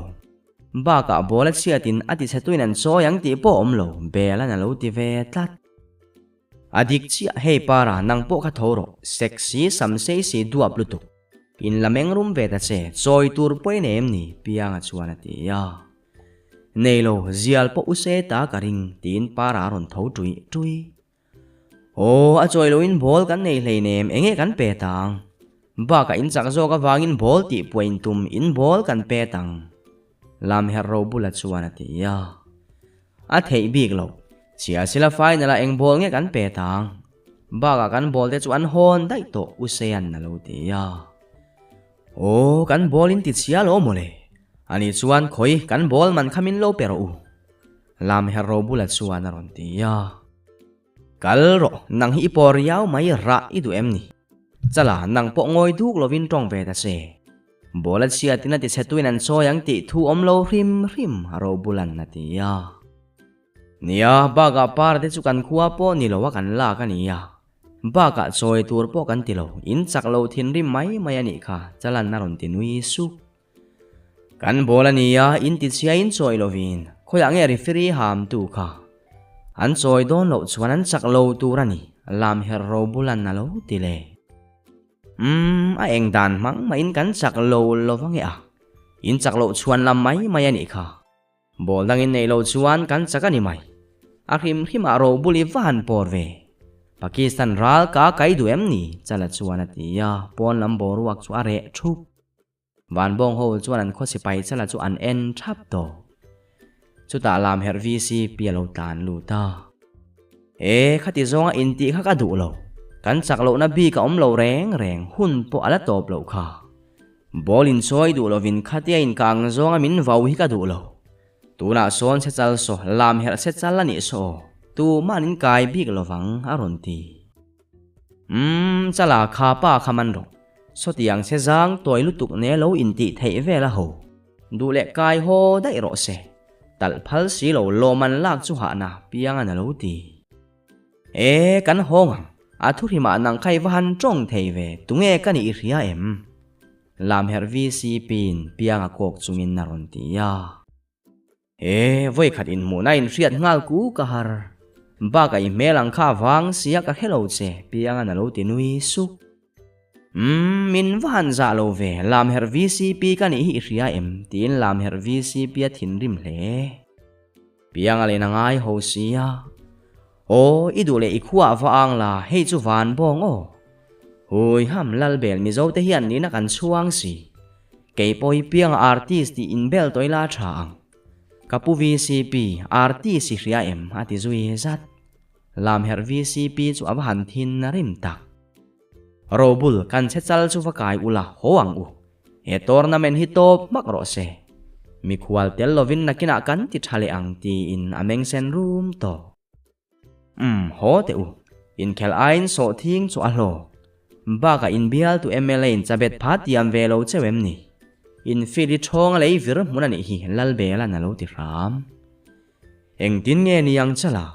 A: Bakah ball a chhiatin a tichhetuin an chawi ang tih pawh a awm lo, Bel-an a lo ti ve tlat. A dik chiah, hei para, nang pawh kha tho rawh, sexy, sam sei si duap lutuk. In la meng rum ve ta che, chawi tur pawh i nei em ni? Pianga chuan a ti a. Nei lo, zial pawh u se ta ka ring, tiin Para a rawn tho ṭuih ṭuih. Aw, a chawi loin ball kan nei hleinem, enge kan pe ta ang? Bakah in chak zawk avangin ball tih puah in tum in ball kan pe ta ang, Lamherh Robula chuan a ti a. A theih bik lo, chhia sila final ah eng ball nge kan pe ta ang? Bakah kan ball te chu an hawn daih tawh, U Sean a lo ti a. Aw, kan ball in ti chhia lo mawle. Ani chuan khawi kan ball man kha min lo pe rawh u. Lamherh Robula chuan a rawn ti a. Kal rawh, nang hi i pawr riau mai rah i duh em ni? Chala, nang pawh ngawi duk lovin tawng ve ta che. Ball a chhiatin a tichhetuin an sawi ang tih thu awm lo hrim hrim a Robulan a ti a. Nia, bakah par te chu kan khua pawh ni lo a kan lak a nia. Bakah chawi tur pawh kan ti lo, in chak lo thinrim mai mai a nih kha, Chalan a rawn ti nui sup. Kan ball a nia, in ti chhia in chawi lovin, khawiah nge referee ham tu kha? An chawi dawn loh chuan an chak lo tur a ni, lam her ro bulan a lo ti le. Umm, a eng dan hmang mahin kan chak lo lo va nge a, in chak loh chhuan lam mai mai a nih kha. Ball dangin neih loh chuan kan chak a ni mai. A hrim hrimah robul i va han pawr ve. Pakistan ral ka kai duh em ni? Chala chuan a ti a, pawn lam boruak chu a reh thup. Vanbawng ho chuan an khaw sipai chala chu an en thap tawh. Chutah lam herh VCP a lo tlan lut a. E, khati zawnga intih kha ka duh lo. Kan chak lohna bik a awm lo reng reng, hun pawh a la tawp loh kha. Ball inchawi duh lovin khatia inkang zawnga min vau hi ka duh lo. Tunah sawn che chal saw, lam herh che chal a nih saw, tuma'n in kai bik lovang a rawn ti. Umm, chala kha pa kha man rawh. Sawtiang che zang tawi lutuk ne lo intih theih vel a ho. Duh leh kai haw daih rawh se. Talh phal si lo lawm an lak chu hahna piang a lo ti. E, kan hawng ang. A thuhrimah nang kha i va han tawng thei ve, tunge ka nih i hria em? Lamherh VCP in piang a kawk chungin a rawn ti a. He, vawikhat inhmuhna inhriat nghal ku ka har. Bakah i hmel ang kha vang sia ka hre lo che, Piangan a lo ti nui suk. Umm, min va han zah lo ve, Lamherh VCP ka nih hi i hria em? tiin Lamherh VCP a thinrim hle. Pianga len a ngai ho sia. Aw, i duh leh i khuaah va ang la, hei chu van bawng aw. Hui ham, Lalbel Mizo te hian nihna kan chhuang si. Kei pawh hi pianga artist tih inbel tawh ila tha ang. Ka pu vcp, artist i hria em? a ti zui zat. Lamherh vcp chu a va han thin na rim tak. Robul, kan che chal chu va kai ula, haw ang u. He tournament hi tawp hmak rawh se. Mikhual tel lovin nakinah kan ti tha leh ang tiin a meng sen rum tawh. Umm, haw teh u. Inkhelh aiin sawh thing chu a hlawk. Bakah inbialtu mla in chabet pha tiam ve lo cheu em ni? Infield hi ṭhawng a lei vir hmun a nih hi Lalbela'n a lo ti hram. Engtin nge ni ang chala?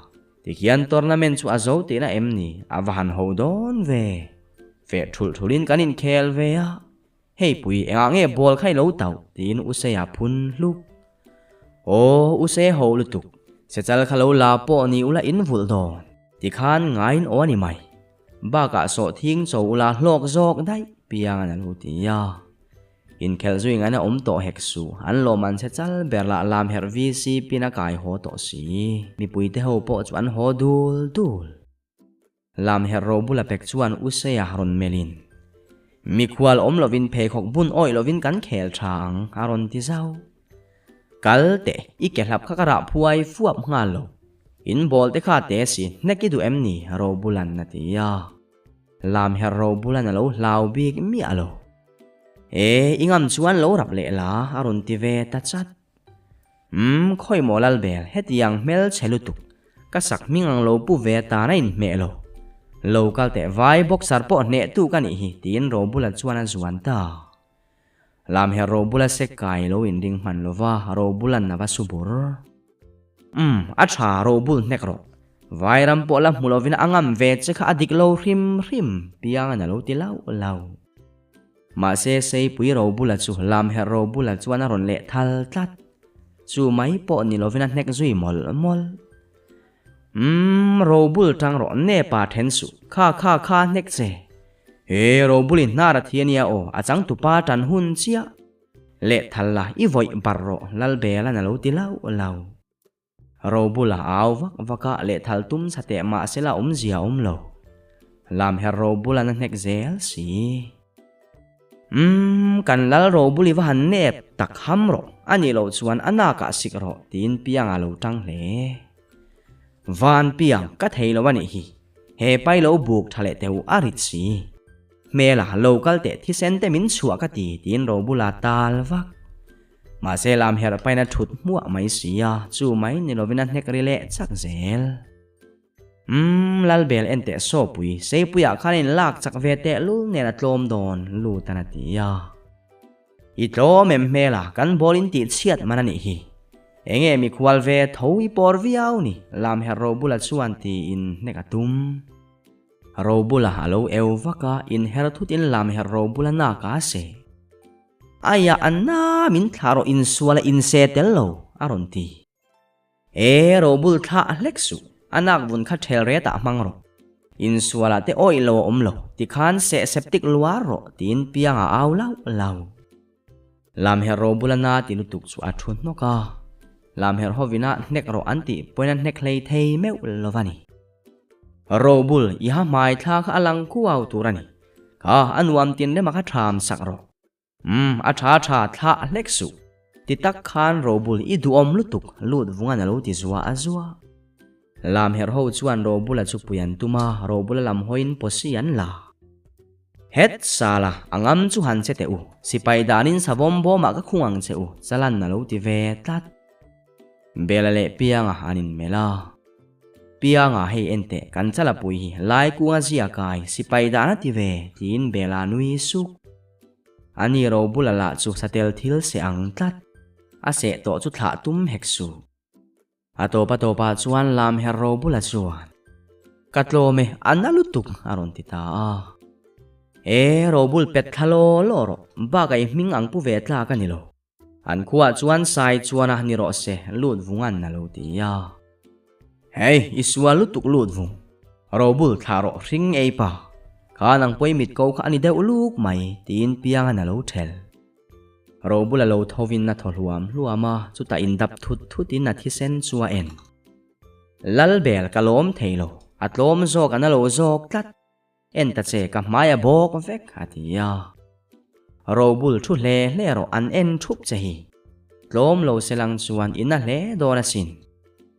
A: Tikhian tournament chu a zo tihna em ni? A va han ho dawn ve. Feh ṭhulh ṭhulhin kan inkhel ve a. Hei pui, engah nge ball kha i lo tauh? tiin Usei-a phun hluk. Aw, Usei ho lutuk, sechal kha lo la pawh ni ula in vulh dawn, tikhan ngaiin aw a ni mai. Bakah sawhthing cho ula hlawk zawk daih piang a lo ti a. Inkhelh zui ngaina awm tawh hek suh, an lawm an chechal ber lah lam herh VC pin a kai haw tawh si. Mipuite ho pawh chu an haw dul dul. Lam herh ro bula pek chuan U Seia rawn melhin, Mikhual awm lovin pheikhawk bun awih lovin kan khel tha ang, a rawn ti zau. Kal teh, i ke hlap kha ka rah phuai fuap nghal lo. In ball te kha te si, hnek i duh em ni? Ro bulan a ti a. Lam herh ro bulan a lo hlau bik miah lo. E, i ngam chuan lo rap leh la, a rawn ti ve ta chat. Umm, khawi maw Lalbel, hetiang hmel chhe lutuk, ka sak hming ang lo pu ve atan a inhmeh lo. Lo kal teh vai boxer pawh hnehtu ka nih hi, tiin Robula chuan a zuan ta. Lamher Robula sek kai lo inring hman lova Robula'n a va su bur. Umm, a tha, Robul hnek rawh. Vairam pawh la hmu lovin a ngam ve che kha a dik lo hrim hrim, Pianga'n a lo ti lauh lauh. Mahse Seipui Robula chu Lamherh Robula chuan a rawn leh thal tlat. Chu mai pawh ni lovin a hnek zui mawlh mawlh. Umm, Robul tang rawh, ne pa then suh, kha kha kha hnek che. He Robuli hnar a thi ania aw, a changtupa tan hun chiah. Leh thal la, i vawih bar rawh, Lalbelan a lo ti lauh lauh. Robula a au vak vak a, lehthal tum sa teh mahsela awmzia a awm lo. Lamher Robulan a hnek zel si. Umm, kan lal Robuli va han nep tak ham rawh, a nih loh chuan a nakah sik rawh, tiin Pianga lo tang hle. Van Piang, ka thei lo a nih hi. He pai lo buk tha leh teuh a rit si. Hmela, lo kal teh thisen te min chhuah ka ti, tiin Robula tal vak. Mahse lam herh pain a thut hmuah mai si a, chu mai ni lovin a hnek ri leh chak zel. Umm, Lalbel en teh sawpui, Seipuiah khan in lak chak ve teh lul nen a tlawm dawn, Lutan a ti a. I tlawm em hmel a, kan ball in tih chhiat man a nih hi. Enge mikhual ve tho i pawr viau ni, lam herh ro bula chuan tiin hnek a tum. Robula a lo eu vak a, inher thut in lam herh Robula nak a seh. Aia a na min thlah rawh insual a inse tel lo a rawn ti. E Robul thlah a hlek suh, a nak vun kha ṭhel ret ah hmang rawh. Insual ah te awih lo a awm lo, tikhan seh septic luar rawh tiin piang a au lauh lauh. Lamherh Robula na ti lutuk chu a thu hnawk a, Lamherh hovin a hnek rawh an tih pawhin a hnek hlei thei meuh lo va ni. Robul, i ha hmai thla kha a lang kuau tur a ni. Kha, a nuam tin rema kha ṭham sak rawh. Umm, a ṭha ṭha, thlah hlek suh. Ti tak khan Robul i duhawm lutuk, lut vungan a lo ti zua a zua. Lamherh ho chuan Robula chu pui an tum a, Robula lam hawiin pawsi an la. Het, Sala, a ngam chu han che teh u. Sipai danin savawm bawmah ka khung ang che u, Chalan a lo ti ve tlat. Bela leh Pianga an inmelh a. Pianga hei en teh, kan chalapui hi lai kunga zia kai sipai dan a ti ve, tiin Bela nui suk. Ani Robula lah chu satel thil seh ang tlat. A seh tawh chu thlah tum hek suh. A tawp a tawpah chuan Lamher Robula chuan, Ka tlawm e, a na lutuk, a rawn ti ta a. E, Robul pet thla law law rawh, bakah i hming ang pu ve tlak a ni lo. An khuaah chuan sai chuan a ni rawh se, lut vung an a lo ti a. Hei, i sual lutuk lut vung. Robul thlah rawh hring ei pa. Kha nang pawi mit ko kha a ni deuh luk mai, tiin piang an a lo ṭhel. Robul a lo thovin a thaw hluam hluam a, chutah indap thut thutin a thisen chu a en. Lalbel ka lawm thei lo, a tlawm zawk an a lo zawk tlat. En ta che ka hmai a bawk vek a ti a. Robul thu hle hle rawh an en thup che hi. Tlawm lo se lang chuan i na hle dawn asin.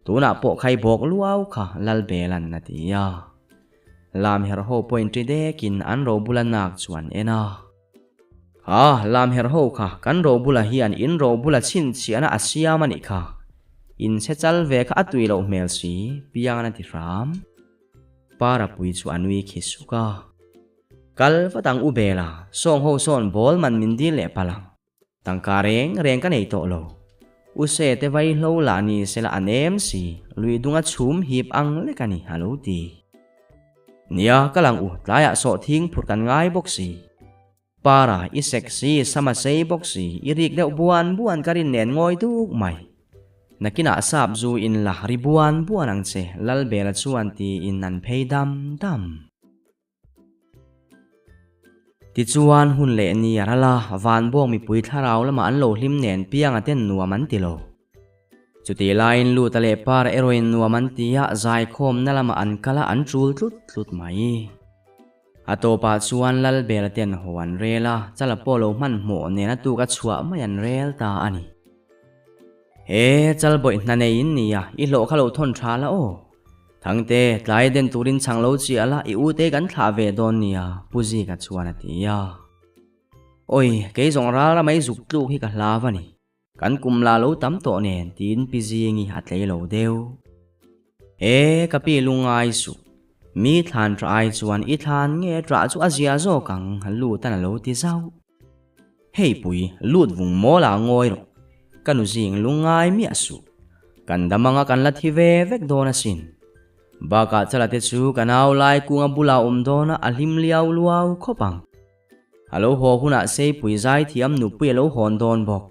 A: Tunah pawh khai bawk luau kha Lalbelan a ti a. Lamherh ho pawhin ṭi dekin an Robula nak chu an en a. Kha Lamherh ho kha kan Robula hian in Robula chhinchhiahna a siam a nih kha. In chhe chal ve kha a tui loh hmel si, Piangan a ti hram. Parapui chu a nui khi suk a. Kal vat ang u Bela, sawng ho sawn ball man min dil leh palh ang. Tangka reng reng ka nei tawh lo. U Se te vai hlo lah ni sela a nem si, lui dunga chhum hip ang lek a ni, a lo ti. Nia, kal ang u, tlaiah sawhthing phurh kan ngai bawk si. Para, i sexy, sama sei bawk si, i rik deuh buan buan ka rin nen ngawi duk mai. Nakinah sap zu in la ri buan buan ang che, Lalbela chuan tiin an phei dam dam. Tichuan hun leh ni a ral a, Vanbawng mipui thlarau lamah an lo hlim nen pianga ten nuam an ti lo. Chutih laiin Luta leh Para erawhin nuam an ti a, zaikhawmna lamah an kal a, an chul tlut tlut mai. A tawpah chuan Lalbela ten haw an rel a, chala pawh lo hmanhmawh nen a tuk a chhuah mai an rel ta a ni. He chal bawih hna nei in nia, i hlawh kha lo thawn tha la aw. Thangte, tlai den turin chhang lo chiah la, i ute kan thlah ve dawn nia, Pu Zika chuan a ti a. Awi, kei zawng ral ramai zuk tluk hi ka hlau a ni. Kan kum la lo tam tawh nen tiin Pi Zingi a tlei lo deuh. E, ka pi lungai suh. Mi thlan tah ai chuan i thlan nge tah chu a zia zawk ang, lut an a lo ti zauh. Hei pui, lut vung mawl ah ngawi rawh. Ka nu zing lungai miah suh. Kan dam anga kan la thi ve vek dawn asin. Bakah chala te chu ka nau lai kunga bulah awm dawn a, a hlim liau luau khawp ang. A lo haw hunah Seipui zaithiam nupui a lo hawn dawn bawk.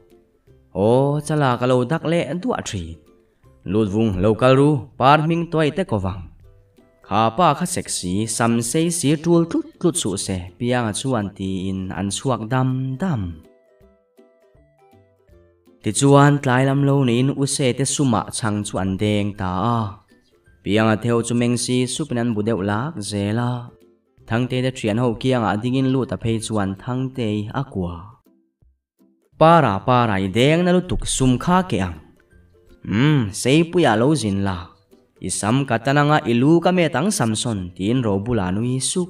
A: Aw, chala ka lo dak leh duah thin. Lutvung lo kal ru, par hming tuai te ko vang. Kha pa kha sek si, sam sei si tul tlut tlut suh se, Pianga chuan tiin an chhuak dam dam. Tichuan tlai lam lo niin Use te sumah chhang chu an deng ta a. Pianga theu chu meng si supin an bu deuh lak zel a. Thangtei te thian ho kiangah dingin lut a phei chuan Thangtei a kua. Para para i deng na lutuk sum kha ke ang. Umm, Seipuia lo zin la. I sam ka tan anga i lu ka met ang Samson tiin Robula nui sup.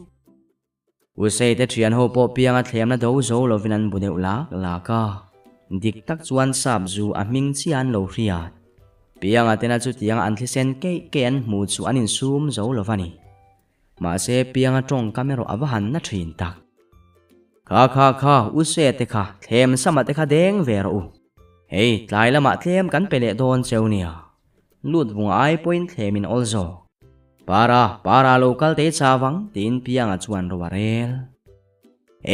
A: Usei te thian ho pawh pianga thlemna do zo lovin an bu deuh lak lak a. Dik tak chuan sap zu a hming chiah an lo hriat. Pianga tena chutianga an thlisen keih keih an hmu chu an insum zo lo va ni. Mahse pianga tawngkam erawh a va han na thin tak. Kha kha kha Usei te kha thlem sama te kha deng ve rawh u. Hei tlai lamah tlem kan pe leh dawn cheu nia. Lut vung ai pawhin thlem in awl zawk. Para, para lo kal te chavang tiin Pianga chuan ro a rel.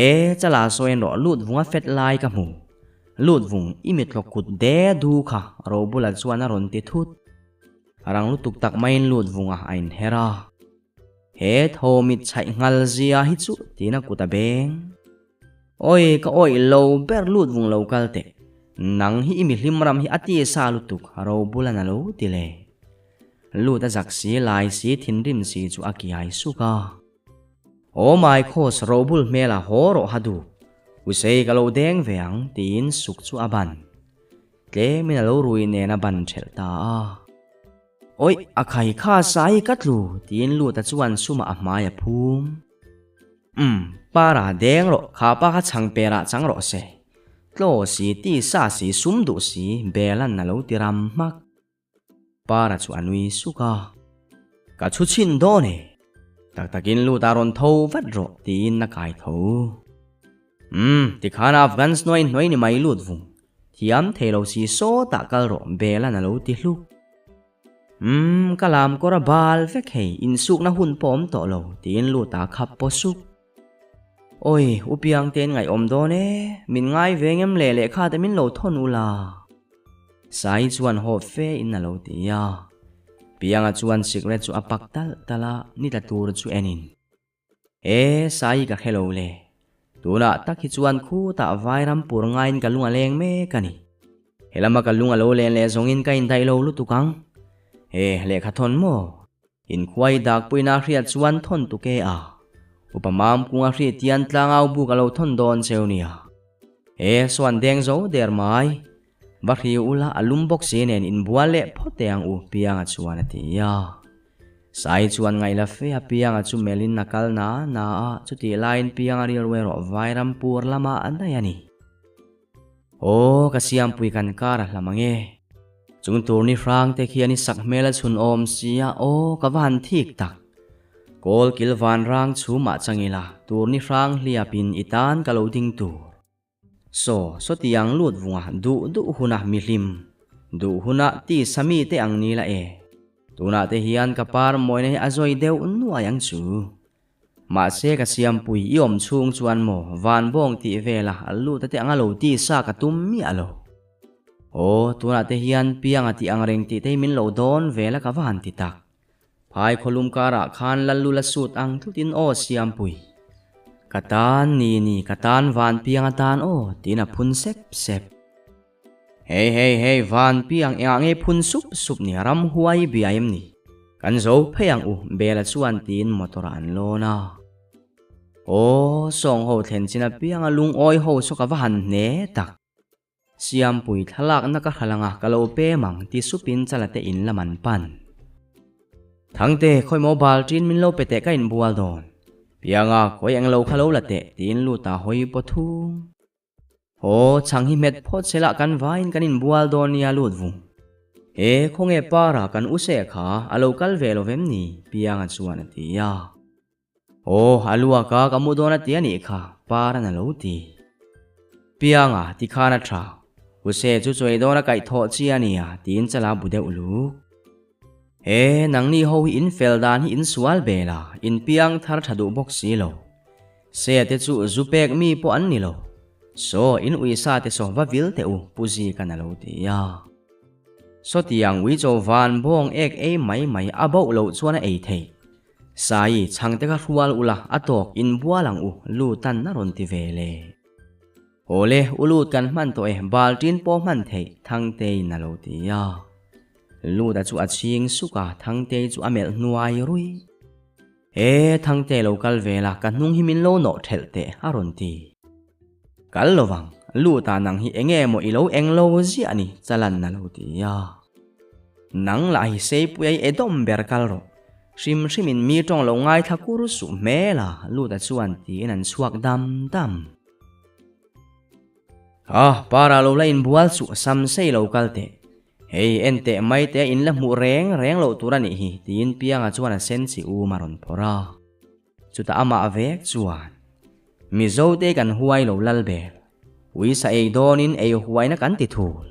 A: E, chala sawiin rawh lut vunga fet lai ka hmu. Lut vung i mithlawk kut de du kha ro bula chuan a rawn ti thut. Rang lutuk tak maiin lut vunga a inher a. He thaw mit chhaih nghal zia hi chu tiin a kut a beng. Awi ka awih lo ber lut vung lo kal teh. Nang hi i mihlim ram hi a ti sa lutuk ro bulan a lo ti le. Lut a zak si lai si thinrim si chu a kiai suk a. Aw my khos ro bul hmel a haw rawh ha duh. Usei ka lo deng ve ang tiin suk chu a ban. Tlemin a lo rui nen a ban thelh ta a. Awih a khai kha sa hi ka tlu tiin lut a chuan sumah a hmai a phum. Umm, para deng rawh, kha pa kha chhang perah chang rawh se. Tlaw si, ti sa si, sum duh si, Belan a lo ti ram hmak. Para chu a nui suk a. Ka chhu chhin dawn e. Tak takin lut a rawn tho vat rawh tiin a kai tho. Umm, tikhan Afghans hnuai hnuai ni mai lut vung. Thiam thei lo si sawtah kal rawh, Belan a lo ti hluk. Umm, ka lam kawr a bal vek hei, insukna hun pawh awm tawh lo, tiin lut a khap paw sup. Awi, u Piangte'n ngaihawm dawn e, min ngai ve ngem le lehkha te min lo thawn ula. Sai chuan haw fe in a lo ti a. Pianga chuan sikret chu a pak talh talh a, ni tla tur chu en in. E, Sai ka hre lo le. Tunah tak hi chuan khutah vairam pur ngaiin ka lung a leng mek a ni. Helama ka lung a lo len leh zawngin ka indaih lo lutuk ang. E, lehkha thawn maw? Inkhuai dakpuina hriat chuan thawn tuk e a. Upa mam kunga hriat hian tlangau buk a lo thawn dawn cheu nia. E, sawn deng zo der mai. Va hri ula a lum bawk si nen inbual leh phawt teh ang u Pianga chuan a ti a. Sai chuan ngaihla fe a Pianga chu melhin a kal na na a, chutih laiin Pianga rilru erawh vairam pur lamah a daih a ni. Aw ka siampui kan kar a hlam ang e. Chung tur ni hrang te khian i sak hmel a chhun awm sia aw ka va han thik tak. Kawl kil van rang chhumah chang ila tur ni hrang hliapin i tan ka lo ding tur. Saw, sawtiang lut vunga duh duh huna mihlim, duh huna tisa mite ang ni la e. Tunah te hian ka par mawina hi a zawi deuh nuai ang chu. Mahse ka siampui i awm chhung chuan maw van bawng tih vela lut a te anga lo tisa ka tum miah lo. Aw, tunah te hian pianga tih ang reng tih te hi min lo dawn vel a ka va han ti tak. Phai khawlum karah khan Lallula sut ang tlutin aw Siampui. Ka tan ni ni, ka tan Vanpiang atan aw tiin a phun sep sep. Hei hei hei Vanpiang engah nge phun sup sup ni ramhuai bia em ni? Kan zo phei ang u Bela chuan tiin motor ah an lawn a. Aw sawng ho thlen chin apianga lungawi ho saw ka va han hne tak. Siampui thlalakna ka hral anga ka lo pem ang ti supin chalate in lam an pan. Thangte, khawi maw bal ṭin min lo pe teh ka inbual dawn. Pianga, khawi eng lo kha lo la teh tiin lut a hawi paw thung. Aw, chhang hi hmet phawt se lah kan vaiin kan inbual dawn nia lut vung. He, khawnge para kan u seh kha a lo kal ve lo vem ni? Pianga chuan a ti a. Aw, a luak a ka mu dawn a ti a nih kha, Paran a lo ti. Pianga, ti khan a tha. Huse chu chawi dawn a kaih thawh chi a nia, tiin chala bu deuh luk. He, nangni ho hi in fel dan hi in sual bel a, in piang thar tha duh bawk si lo. Se te chu zu pek mi pawh an ni lo. Saw, in uisa te saw va vil teh u, Pu Zikan a lo ti a. Sawtiang uicho van bawng ek ei mai mai a boh loh chuan a ei thei. Sai, chhangte kha hrual ula, a tawk, inbual ang u, Lutan a rawn ti ve le. Awle, u Lut kan hman tawh e, balṭin pawh hman theih, Thangteiin a lo ti a. Luta chu a chhing suk a, Thangtei chu a melh hnuai rui. E, Thangte lo kal ve la, ka hnung hi min lo nawh ṭhelh teh, a rawn ti. Kal lovang, Luta nang hi enge maw i lo eng lo ziah ni, Chalan a lo ti a. Nang lah hi Seipuia i edawm ber kal rawh. Hrim hrimin mi tawng lo ngaithla kur suh hmel a, Luta chuan tiin an chhuak dam dam. Ah, para lo la inbual suh, sam sei lo kal teh. Hei, en teh mai teh a in la hmuh reng reng loh tur a nih hi, tiin Pianga chuan a sen chi um a rawn phawrh a. Chutah amah vek chuan, Mizote kan huai lo lal ber. Uisa ei dawnin ei huaina kan ti thul.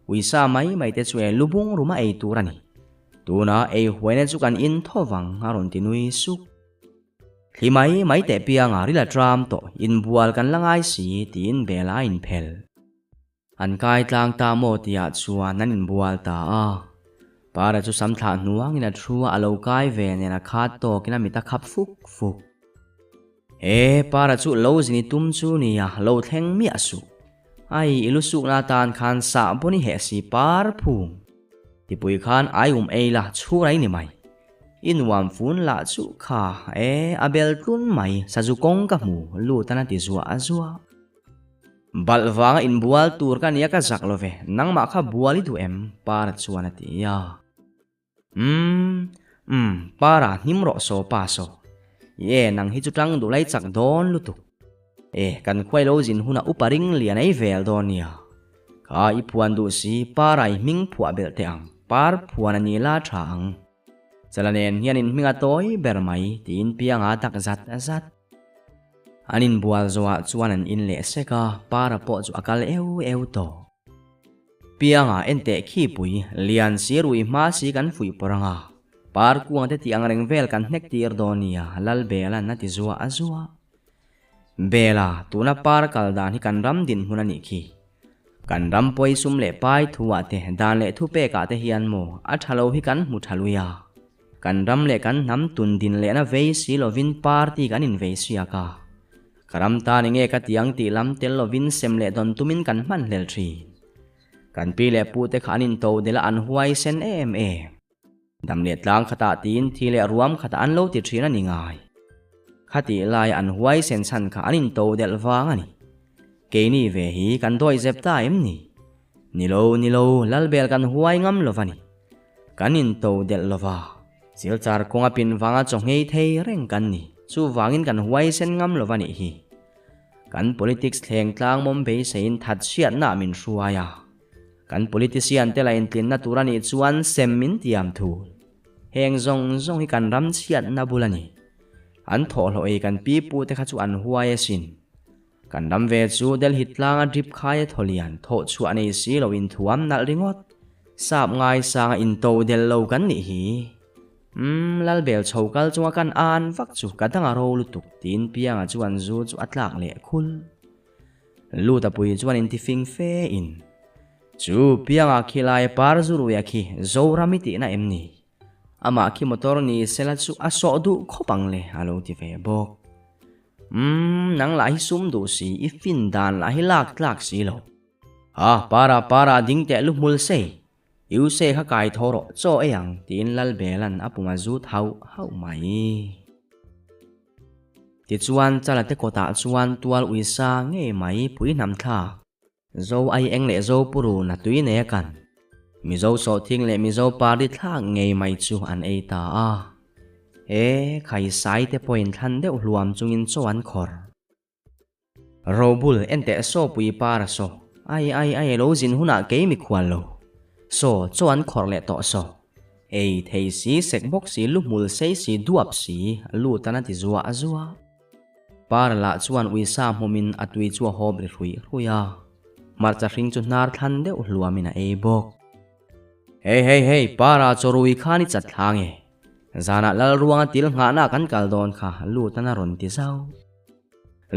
A: Uisa mai mai te chu e lubung ruma ei tur a ni. Tuna ei huaina chu kan in tho vang a rawn ti nui suk. Thli mai mai teh pianga ril a tram tawh, inbual kan la ngai si tiin bel a inphel. An kai tlang ta maw tihah chuan an inbual ta a. Para chu sam thlah hnuangin a thu a, a lo kai ve nen a khat tawkin a mit a khap fuk fuk. He Para chu lo zin i tum chu nia, lo thleng miah suh. Ai, i lu sukna atan khan sah pawn i heh si par phung. Tipui khan ai um ei la, chhur ai ni mai. I nuam fun lah chu kha, e, a bel tlun mai, sazu kawng ka hmu, lut an a ti zuah zuah. Balh vanga inbual tur ka nia ka zak lo ve, nangmah kha bual i duh em? Para chuan a ti a. Umm, umm, Para hnim rawh saw pa saw. Ie, nang hi chu tang duh lai chak dawn lutuk. E, kan khuai lo zin hunah upa ring lian ei vel dawn nia. Kha i phuan duh si, Para i hming phuah belh teh ang, par phuan a ni la tha ang. Chala nen hian in hming a tawi ber mai, tiin Pianga dak zat zat. An inbual zawhah chuan an in leh sek a, Para pawh chu a kal eu eu tawh. Pianga en teh khi pui, lian si rui hma si kan fuih pawr ang a, par kuang te tih ang reng vel kan hnek tir dawn nia, Lalbela'n a ti zuah a zuah. Bela, tuna par kal dan hi kan ram dinhmun a nih khi. Kan ram pawi sum leh pai thuah te, dan leh thupekah te hian maw, a tha lo hi kan hmu tha lui a. Kan ram leh kan hnam tun din lehna vei si lovin party kan invei siak a. Ka ram tan enge ka ti ang tih lam tel lovin sem leh dawn tumin kan hman hlel thin. Kan pi leh pu te kha an into delh a an huai sen em em. Dam leh tlang khatah tiin thi leh ruam khatah an lo ti thin a ni ngai. Khatih laia an huai sen chhan kha an into delh vang a ni. Keini ve hi kan dawihzep ta em ni? Ni lo, ni lo, Lalbel kan huai ngam lo va ni. Kan into delh lo va, silchar kawnga pin vanga chaw nghei thei reng kan ni. Chuvangin kan huaisen ngam lo va nih hi. Kan politics thleng tlang mawm beiseiin that hriatna ah min hruai a. Kan politician te la intlinna tur a nih chuan sem min tiam thul. Heng zawng zawng hi kan ram chhiatna bul a ni. An thawhhlawh ei kan pipu te kha chu an huai asin. Kan ram ve chu Delhi tlanga drip khaia thawlian thawh chhuah nei si lo inthuam nalh ringawt. Sap ngaisanga into del lo kan nih hi. Umm, Lalbel chho kal chunga kan an vak chu ka dang a ro lutuk tiin Pianga chuan zu chu a tlak leh khul. Luta pui chuan intifing fe in, Chu Pianga khi lai par zu ruia khi Zoram i tihna em ni? Amah khi motor ni sela chu a sawh duh khawp ang le a lo ti ve bawk. Umm, nang lah hi sum duh si, i fin dan lah hi lak tlak si lo. Ha, para, para, ding teh lu hmul sei. U se kha kai tho rawh, chaw ei ang, tiin Lalbela'n a pum a zut hauh hauh mai. Tichuan, Chala te kawtah chuan tual uisa ngei mai pui hnam thlak. Zo ai eng leh Zo purun a tui nei a kan. Mizo sawhthing leh Mizo party thlak ngei mai chu an ei ta a. E, khaisai te pawhin thlan deuh hluam chungin chaw an khawr. Robul en teh saw pui par a saw. Ai ai ai lo zin hunah kei mikhual lo. Saw chaw an khawrh leh tawh saw. Ei thei si sek bawk si lu hmul sei si duap si lut an a ti zuah zuah. Par lah chuan uisa hmawmin a tui chu a hawp ri hruih hruih a, hmarcha hring chu hnar thlan deuh hluamin a ei bawk. Hei hei hei, Para chawrui khan i chat thla nge? Zanah Lalruanga til nghahna kan kal dawn kha, Lutan a rawn ti zauh.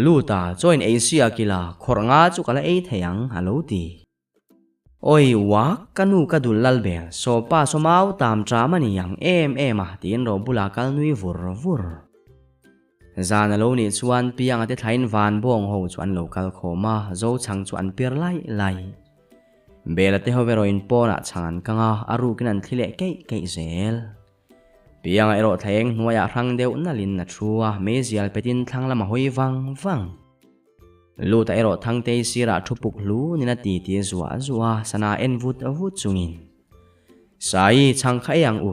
A: Luta, chaw in ei sia kila, khawrh nga chu ka la ei thei ang, a lo ti. Oi uak, ka nu ka dul lal bel, saw pa saw mau tam ṭam a ni ang em em a, tiin Robula kal nui vur vur. Zan a lo nih chuan Pianga te thlain van bawng ho chu an lo kal khawm a, zo chhang chu an pir laih laih. Bela te ho erawhin pawnah chhang an kang a, a rukin an thli leh keih keih zel. Pianga erawh thlaeng hnuaiah hrang deuh nalhin a thu a, meizial petin thlang lam a hawi vang vang. Luta erawh Thangtei sirah thu puk hlu nin a ti ti zuah zuah a, sana en vut vut chungin, Sai, chhang kha ei ang u.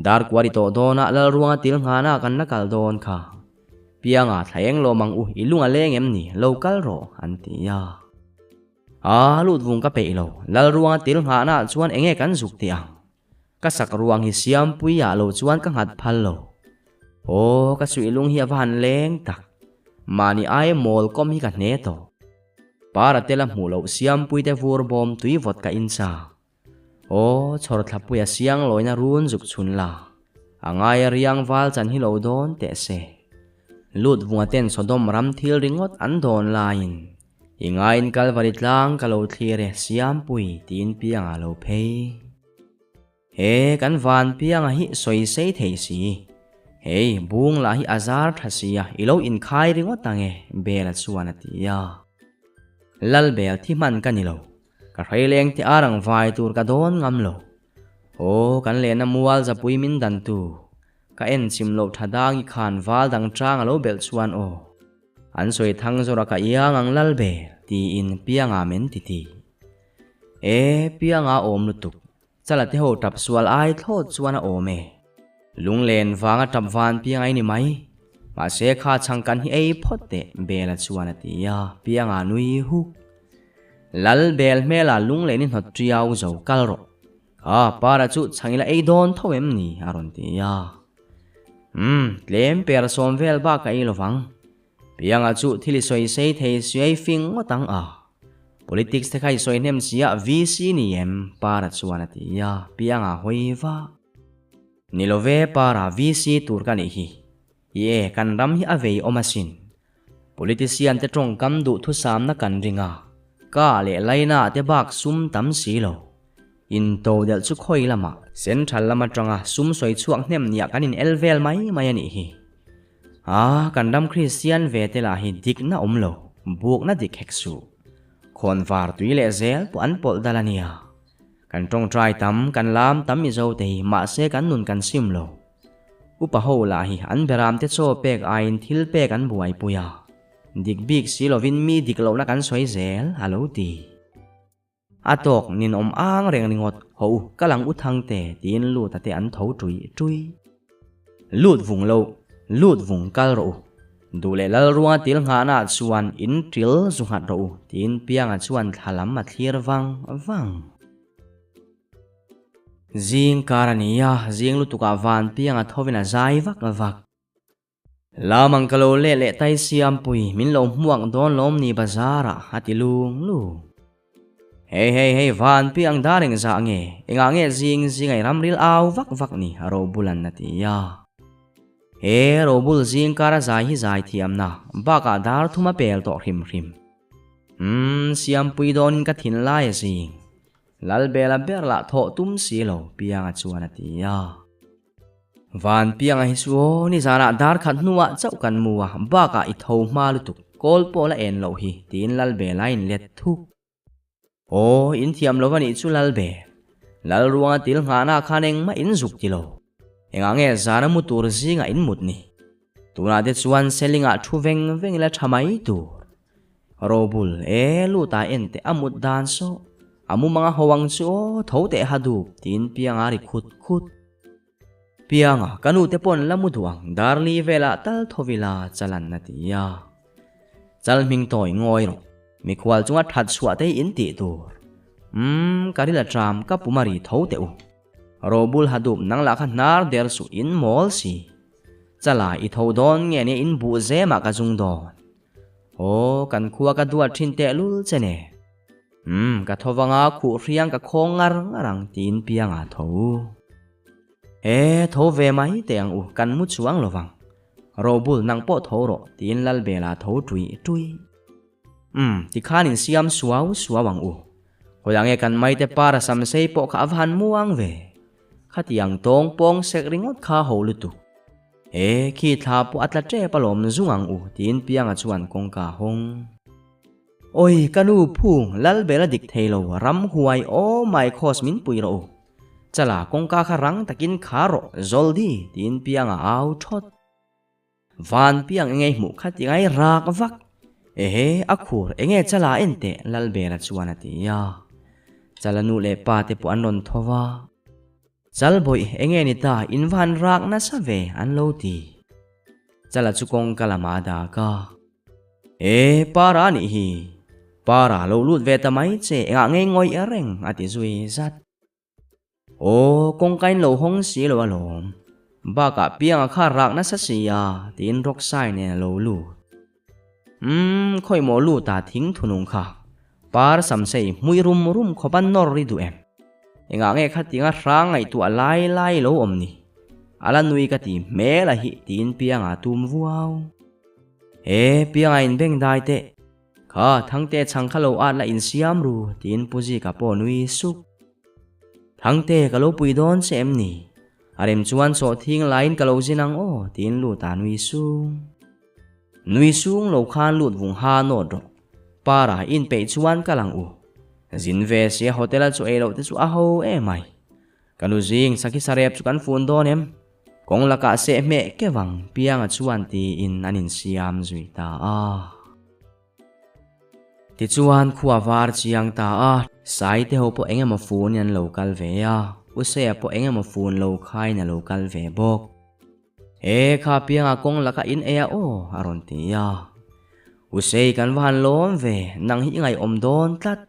A: Dar kuari tawh dawnah Lalruanga til nghana kan la kal dawn kha. Pianga, thlaeng lawm ang u, i lung a leng em ni, lo kal rawh, an ti a. A, lut vung ka peih lo, Lalruanga til nghahnaah chuan enge kan zuk tih ang? Ka sak ruang hi Siampuia lo chuan ka nghat phal lo. Aw, ka suihlung hi a va han leng tak. Mahni ai mawl kawm hi ka hne tawh. Para tela hmuh loh Siampuite vur bawm tui vawt ka in chak. Aw, chhawr thlapuia siang lawina run zuk chhun la. A ngaia riang val chan hi lo dawn teh se. Lut vunga ten Sodom ram thil ringawt an dawn laiin i ngaiin Kalvari tlang ka lo thlir e Siampui tiin piangah lo phei. He kan van pianga hi sawi sei thei si. Hei bung lah hi a zar tha sia i lo inkhai ringawt ange Bela chuan a ti a. Lalbel thi hman ka ni lo. Ka hreileng te arang vai tur ka dawn ngam lo. Aw, kan lehna mual zapui min dan tu. Ka en chim loh tha dang i khan val dang chang a lo belh chuan aw. An sawi thang zawr a ka iang ang lal bel, tiin Pianga min ti ti. E, Pianga awm lutuk. Chala te ho tap sual ai thlawt chuan a awm e. Lunglen vanga tap van Pianga i ni mai. Mahse kha chhang kan hi ei phawt teh, Bela chuan a ti a, Pianga nui huk. Lal bel hmela lunglen i hnawt ṭiau zo kal rawh. Kha para chu chhang ila ei dawn tho em ni? a rawn ti a. Umm, tlem per sawm vel bak ka ei lovang. Pianga chu thil i sawi sei thei suai fing ngawt ang a. Politics te kha i sawi hnem si a, VC ni em? Para chuan a ti a, Pianga hawi va. Ni lo ve Para, VC tur ka nih hi. Ie, kan ram hi a vei awm asin. Politician te tawngkam duhthusamna kan ring a, ka leh laina te bak sum tam si lo. Intodelh chu khawi lamah central lam atanga sum sawi chhuak hnem niah kan in el vel mai mai a nih hi. A, kan ram Kristian ve te lah hi dikna awm lo, bukna dik hek suh. Khawnvar tui leh zel pawh an pawlh dal a nia. Kan tawngtai tam, kan lam tam Mizo te hi mahse kan nun kan sim lo. Upa ho lah hi an beram te chaw pek aiin thil pek an buaipui a, dik bik si lovin mi dik lohna kan sawi zel a lo ti. A tawk ninawm ang reng ringawt, Ho u, ka lang u thang te, tiin Luta te an tho ṭui ṭui. Lut vung lo, lut vung kal rawh u. Duh leh Lalruanga til nghahnaah chuan in ṭil zu nghat rawh u, tiin Pianga chuan thla lam a thlir vang vang. Zing kar a ni a, zing lutukah van pianga thovin a zai vak vak. Lamang ka lo leh leh tai siampui, min lo hmuak dawn lawm ni bazarah, a ti lung lung. Hei hei hei, van piang dar engzah nge, engah nge zing zinga i ramril au vak vak ni, Robulan a ti a. He Robul zing kara zai hi zai thiamna, bakah dar thum a pel tawh hrim hrim. Umm, siampui dawnin ka thinlai a zing. Lalbela ber lah thawh tum si lo, Pianga chuan a ti a. Van Pianga hi chu aw, nizanah dar khat hnuah chauh kan mu a, bakah i tho hma lutuk, kawl pawh la en loh hi, tiin Lalbela a inlet thuk. Aw, in thiam lo va nih chu Lalbel. Lalruanga til nghahna khan engmah in zuk ti lo. Engah nge zana mu tur zingah in mut ni? Tunah te chuan Selingah thu veng veng ila tha mai tur. Robul, E, lut a en teh a mut dan saw, a mumang a ho ang chu aw, tho teh ha dup, tiin Pianga a ri khut khut. Pianga, ka nu te pawn la mu duh ang, Darli velah tal tho ila chalan a ti a. Chal hming tawi ngawi rawh, mikhual chunga that chhuah te hi in tih tur. Umm, ka ril a tram, ka pum a ri tho teh u. Robul ha dup nang lah kha hnar der suh in mawl si. Chala i tho dawn nge nia in buh zemah ka zung dawn. Aw, kan khua ka duat thin teh lul che ne. Umm, ka tho vanga khuh hriang ka khawng ngar ngar ang tiin Pianga tho. E, tho ve mai teh ang u, kan mu chuang lo vang. Robul nang pawh tho rawh tiin Lalbela tho ṭui ṭui. Umm, tikhan insiam suau suau ang u. Khawiah nge kan maite para sam sei pawh kha a va han muang ve. Khatiang tawng pawng sek ringawt kha ho lutuk. E, khi thla pawh a tla tep alawm zung ang u, tiin Pianga chuan kawngka a hawng. Awi, ka nu phung, Lalbela dik thei lo, ramhuai aw my khawz min pui rawh u. Chala kawngka kha rang takin kha rawh, Zawldi, tiin Pianga a au thawt. Van piang enge hmuh kha ti ngai rak vak. Ehe, a khur enge chala en teh Lalbela chuan a ti a. Chala nu leh pa te pawh an rawn tho va. Chal bawih enge ni ta in van rak nasa ve an lo ti. Chala chu kawngka lamah a dak a. E, Para nih hi. Para lo lut ve ta mai che engah ngei ngawih reng a ti zui zat. Aw, kawngka in lo hawng si lo alawm. Bakah pianga kha rak nasa si a, tiin Rocksai nen a lo lut. Umm, khawi maw lut a thing thunung kha. Par samsei hmui rum rum khawp a nawr ri duh em? Engah nge khatinga hrang ngaihtuah lai lai lo awm ni? A la nui ka ti hmel a hi, tiin pianga a tum vuau. E, pianga in beng dai teh. Kha, Thangte chhang kha lo at la insiam ru, tiin Pu Zika pawh nui sup. Thangte, ka lo pui dawn che em ni? A rem chuan sawhthing laiin ka lo zin ang aw, tiin lut a nui sung. Nui sung lo khan lut vung ha nawt rawh. Para inpeih chuan ka lang u. Zin ve sia hotel a chu ei loh te chu a ho emai. Ka nu zing sakhi sarep chu kan fun dawn em? Kawng lakah seh hmeh keuh ang Pianga chuan tiin an insiam zui ta a. Tichuan khua var chiang ta a, Saite ho pawh eng emaw funin an lo kal ve a, Usea pawh eng emaw fun lo khain a lo kal ve bawk. E kha Pianga kawng lakah in ei a aw a rawn ti a. Usei kan va han lawm ve, nang hi i ngaihawm dawn tlat.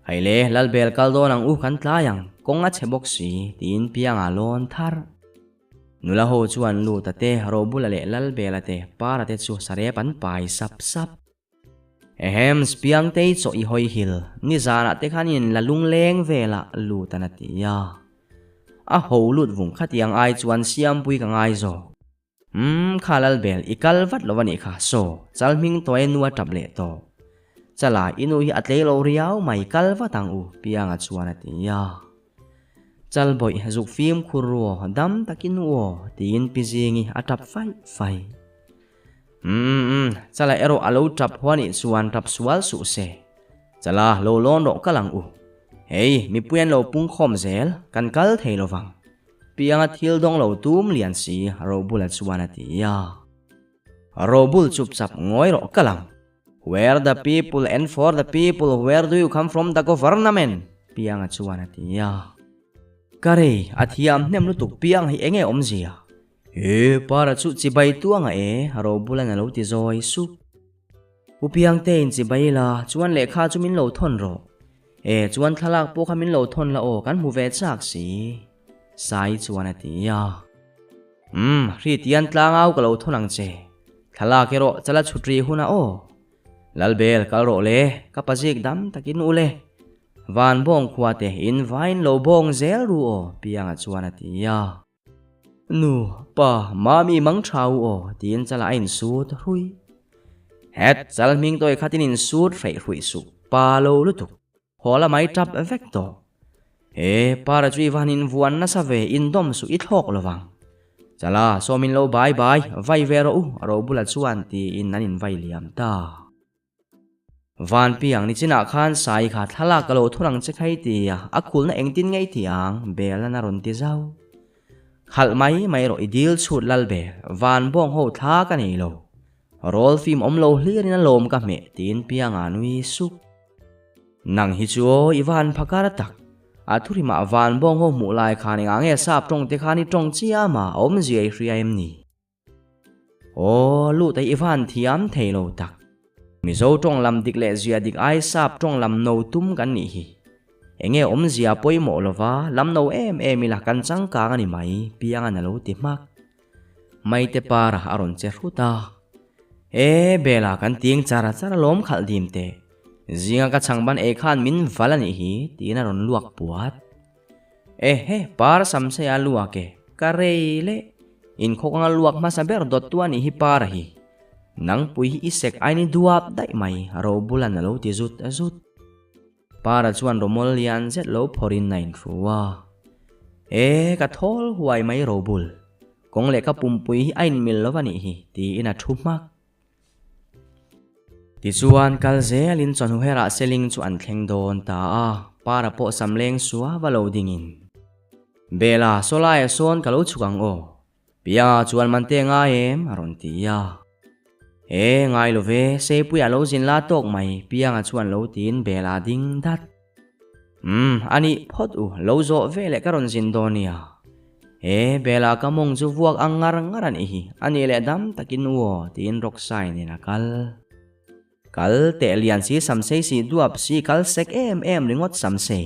A: Hei le, Lalbel kal dawn ang u kan tlai ang, kawng a chhe bawk si, tiin Pianga lawn thar. Nula ho chuan Luta te, Robula leh Lalbela te, Para te chu sarep an pai sap sap. Ehems, Piangtei chaw i hawi hil, nizanah te khan in la lungleng velah Lutan a ti a. A ho lut vung khatiang ai chuan Siampui ka ngai zawk. Umm, kha Lalbel, i kal vat lo a nih kha, saw, chal hming tawi nu a tap leh tawh. Chala, i nu hi a tlei lo riau mai, kal vat ang u, Pianga chuan a ti a. Chal bawih, zuk fimkhur ru aw, dam takin u aw, tiin Pi Zingi a tap faih faih. Umm, umm, Chala erawh a lo tap haw a nih chuan tap sual suh se. Chala, lo lawn rawh kal ang u. Hei, mipui an lo pungkhawm zel, kan kal thei lo vang. Pianga thil dawng lo tum lian si Robula chuan a ti a. Robul chup chap ngawi rawh ka lang. Where the people and for the people where do you come from the government? Pianga chuan a ti a. Ka rei, a thiam hnem lutuk Pianga hi enge awmzia? He para chu chibai tuanga e, Robula'n a lo ti zawi sup. U Piangtein chibai la, chuan lehkha chu min lo thawn rawh. E, chuan thlalak pawh kha min lo thawn la aw, kan hmu ve chak si. Sai chuan a ti a. Umm, hri tian tlangau ka lo thawn ang che. Thlalak erawh chala chhut ri hunah aw. Lalbel, kal rawh le, ka pazik dam takin u le. Van bawng khua te in vain lo bawng zel ru aw, Pianga chuan a ti a. Nu, pa, mami mang tha u aw, tiin chala a insut hrui. Het, chal hming tawi khatin insut hreih hruih suh, pa lo lutuk, haw la mai tap vek tawh. He, para chu i van invuan nasa ve, indawm suh i thlawk lovang. Chala, sawm in lo bai bai, vai ve rawh u, ro bula chuan tiin an invai liam ta. Van piang ni chinah khan sai kha thlalak ka lo thun ang che khai ti a, a khulna engtin ngei ti ang, Belan a rawn ti zau. Khalh mai mai rawh i dil chhut lal ber, van bawng ho thla ka nei lo. Rawl fim awm lo hlirin a lawm ka hmeh tiin Pianga nui sup. Nang hi chu aw i van phakar tak, a thurimah van bawng ho hmuh lai khan engah nge sap tawng te khan i tawng chiam a, awmzia i hria em ni? Aw, lut ei i van thiam thei lo tak. Mizo tawng lam dik leh zia dik ai sap tawng lam no tum kan nih hi. Enge awmzia pawimawh lova lam no em em ila kan changkang a ni mai, Piangan a lo ti hmak. Maite para a rawn che hrut a. E, Bela kan ting char char alawm khalh dim teh. Zinga ka chhangban ei khan min val a nih hi, tiin a rawn luak puat. Ehe, par samsei a luak e, ka rei le. Inkhawk anga luak hmasa ber dawt tu a nih hi para hi. Nangpui hi i sek aini duap daih mai, Robulan a lo ti zut zut. Para chuan rawmawl lian zet lo phawrhin a inhru a. E, ka thawl huai mai Robul. Kawng leh ka pumpui hi a inmil lo a nih hi, tiin a thu hmak. Tichuan, kal zelin chawhnu herah seling chu an thleng dawn ta a, Para pawh sam leng suau a lo dingin. Bela, sawlaiah sawn ka lo chhuk ang aw. Pianga chuan man te ngai em? a rawn ti a. E, ngai lo ve, Seipuia lo zin la tawk mai, Pianga chuan lo tiin Bela ding dat. Umm, a nih phawt u, lo zawh ve leh ka rawn zin dawn nia. E, Bela ka mawng chu vuak ang ngar ngar a nih hi, a nih leh dam takin u aw, tiin Rocksai nen a kal. Kal teh lian si samsei si duap si kal sek em em ringawt samsei.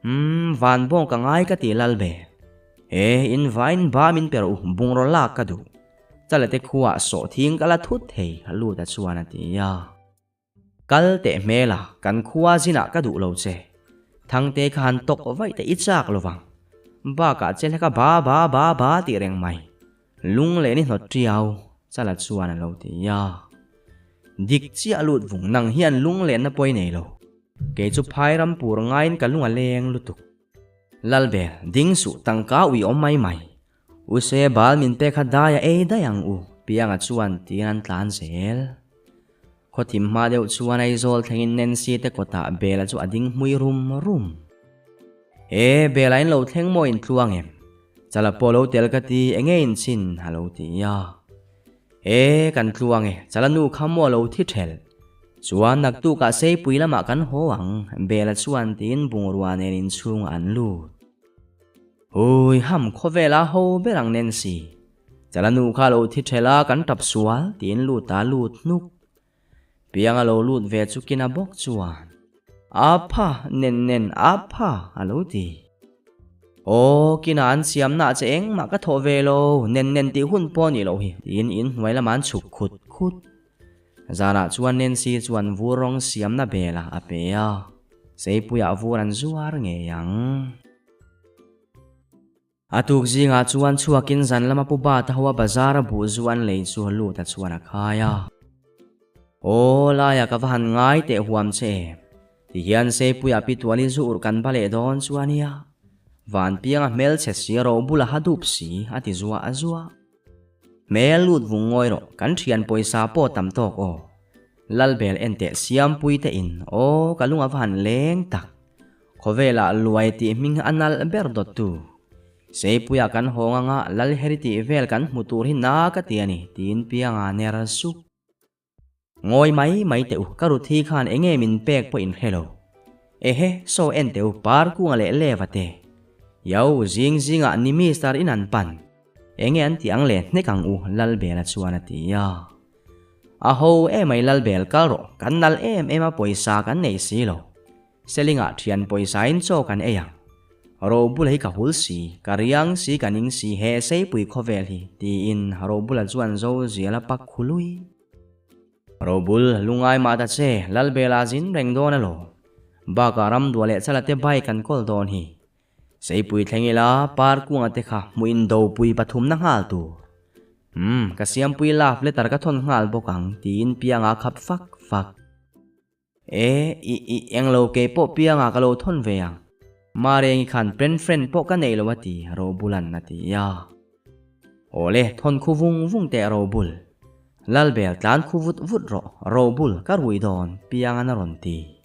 A: Umm van bawng ka ngai ka ti lal be. He in vain ba min pe rawh u bungraw lak ka duh. Chalete khuaah sawh thing ka la thut thei Luta chuan a ti a. Kal teh hmela kan khua zinah ka duh lo che. Thangte kha han tawk vaih te i chak lovang. Bakah che hleka ba ba ba ba tih reng mai. Lung leh ni hnawt tiau, Chala chuan a lo ti a. Dik chiah lut vung nang hian lung lehna pawi nei lo. Kei chu phai ram pur ngaiin ka lung a leng lutuk. Lalbel, ding suh tangka ui awm mai mai. U se bal min pek kha dai a ei daih ang u, Pianga chuan tiin an tlan zel. Khawthim hma deuh chuan Aizawl thlengin Nancy te kawtah Bela chu a ding hmui rum rum. E, Bela in lo thleng maw in tluang em? Chala pawh lo tel ka ti, enge in chhin? a lo ti a. E, kan tluang e, Chala nu kha maw lo thi thelh. Chuan naktukah Seipui lamah kan haw ang, Bela chuan tiin bungrua nen inchhungah an lut. Hui ham khawvela ho ber ang Nancy. Chala nu kha lo thi ṭhel a kan tap sual tiin lut a lut hnuk. Pianga lo lut ve chu kina bawk chuan Apha nen nen apha a lo ti. Aw kina an siamna ah che engmah ka thawh ve lo nen nen tih hun pawh nih loh hi tiin in hnuai lamah an chhuk khut khut. Zanah chuan Nancy chuan vur rawng siamna bel ah a pe a, Seipuiah vur an zuar ngei ang. A tuk zingah chuan chhuakin zan lama pu Bata hoa bazar a buh zu an lei chu Luta chuan a khai a. Aw laia ka va han ngai teh huam che em? Tihian Seipuia pi tuali zu urh kan va leh dawn chu a nia. Vanpianga hmelchhe si ro bula ha dup si a ti zuah a zuah. Hmel lut vung ngawi rawh, kan thian pawisa pawh tam tawk aw. Lalbel en teh Siampui te in aw ka lung a va han leng tak. Khawvelah luai tih hming a nalh ber dawttu. Seipuia kan hawng anga Lalheri tih vel kan hmu tur hi na ka ti a ni, tiin Pianga ner sup. Ngawi mai mai teh u, ka Ruthi khan enge min pek pawh in hre lo. Ehe, saw en teh u, Parkunga leh Leva te. Yo, zing zingah ni Mister in an pan. Enge an tih ang le hnek ang u, Lalbela chuan a ti a. A ho emai Lalbel kal rawh, kan nal em em a pawisa kan nei si lo. Selingah thian pawisa in chaw kan ei ang. Robula hi ka hul si, ka riang si ka ning si he seipui khawvel hi, tiin Robula chuan zo zial a pak khului. Robul, lungai mah ta che, Lalbela zin reng dawn elaw? Bakah ramdua leh chala te bike an kawl dawn hi. Seipui thleng ila, Parkunga te kha hmuh in dopui pathumna nghal tur. Umm, ka siampui love letter ka thawn nghal bawk ang, tiin Pianga khap fak fak. E, i, i, englo kei pawh pianga ka lo thawn ve ang. Marengi khan pen friend pawh ka nei lo a ti, Robulan a ti a. Awle, thawn khu vung vung teh Robul. Lalbel tlan khu vut vut rawh, Robul, ka rui dawn, piangan a rawn ti.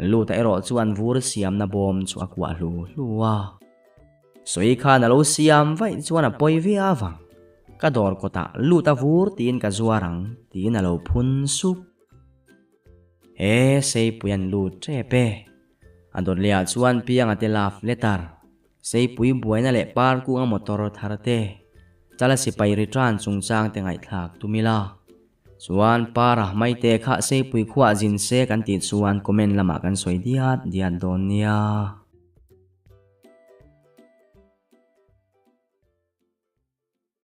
A: Luta erawh chuan vur siamna bawm chu a kuah hlu hlu a. Sawi khan a lo siam vaih chuan a pawi viau ang. Ka dawr kawtah Luta vur tiin ka zuar ang, tiin a lo phun sup. He Seipui an lut tep e. A dawt leh ah chuan Pianga te love letter, Seipui buaina leh par kunga motor thar te, Chala sipai return chungchang te ngaihthlak tum ila. Chuan Para Maite kha Seipui khuah zin se kan tih chuan comment lamah kan sawi diat diat dawn nia.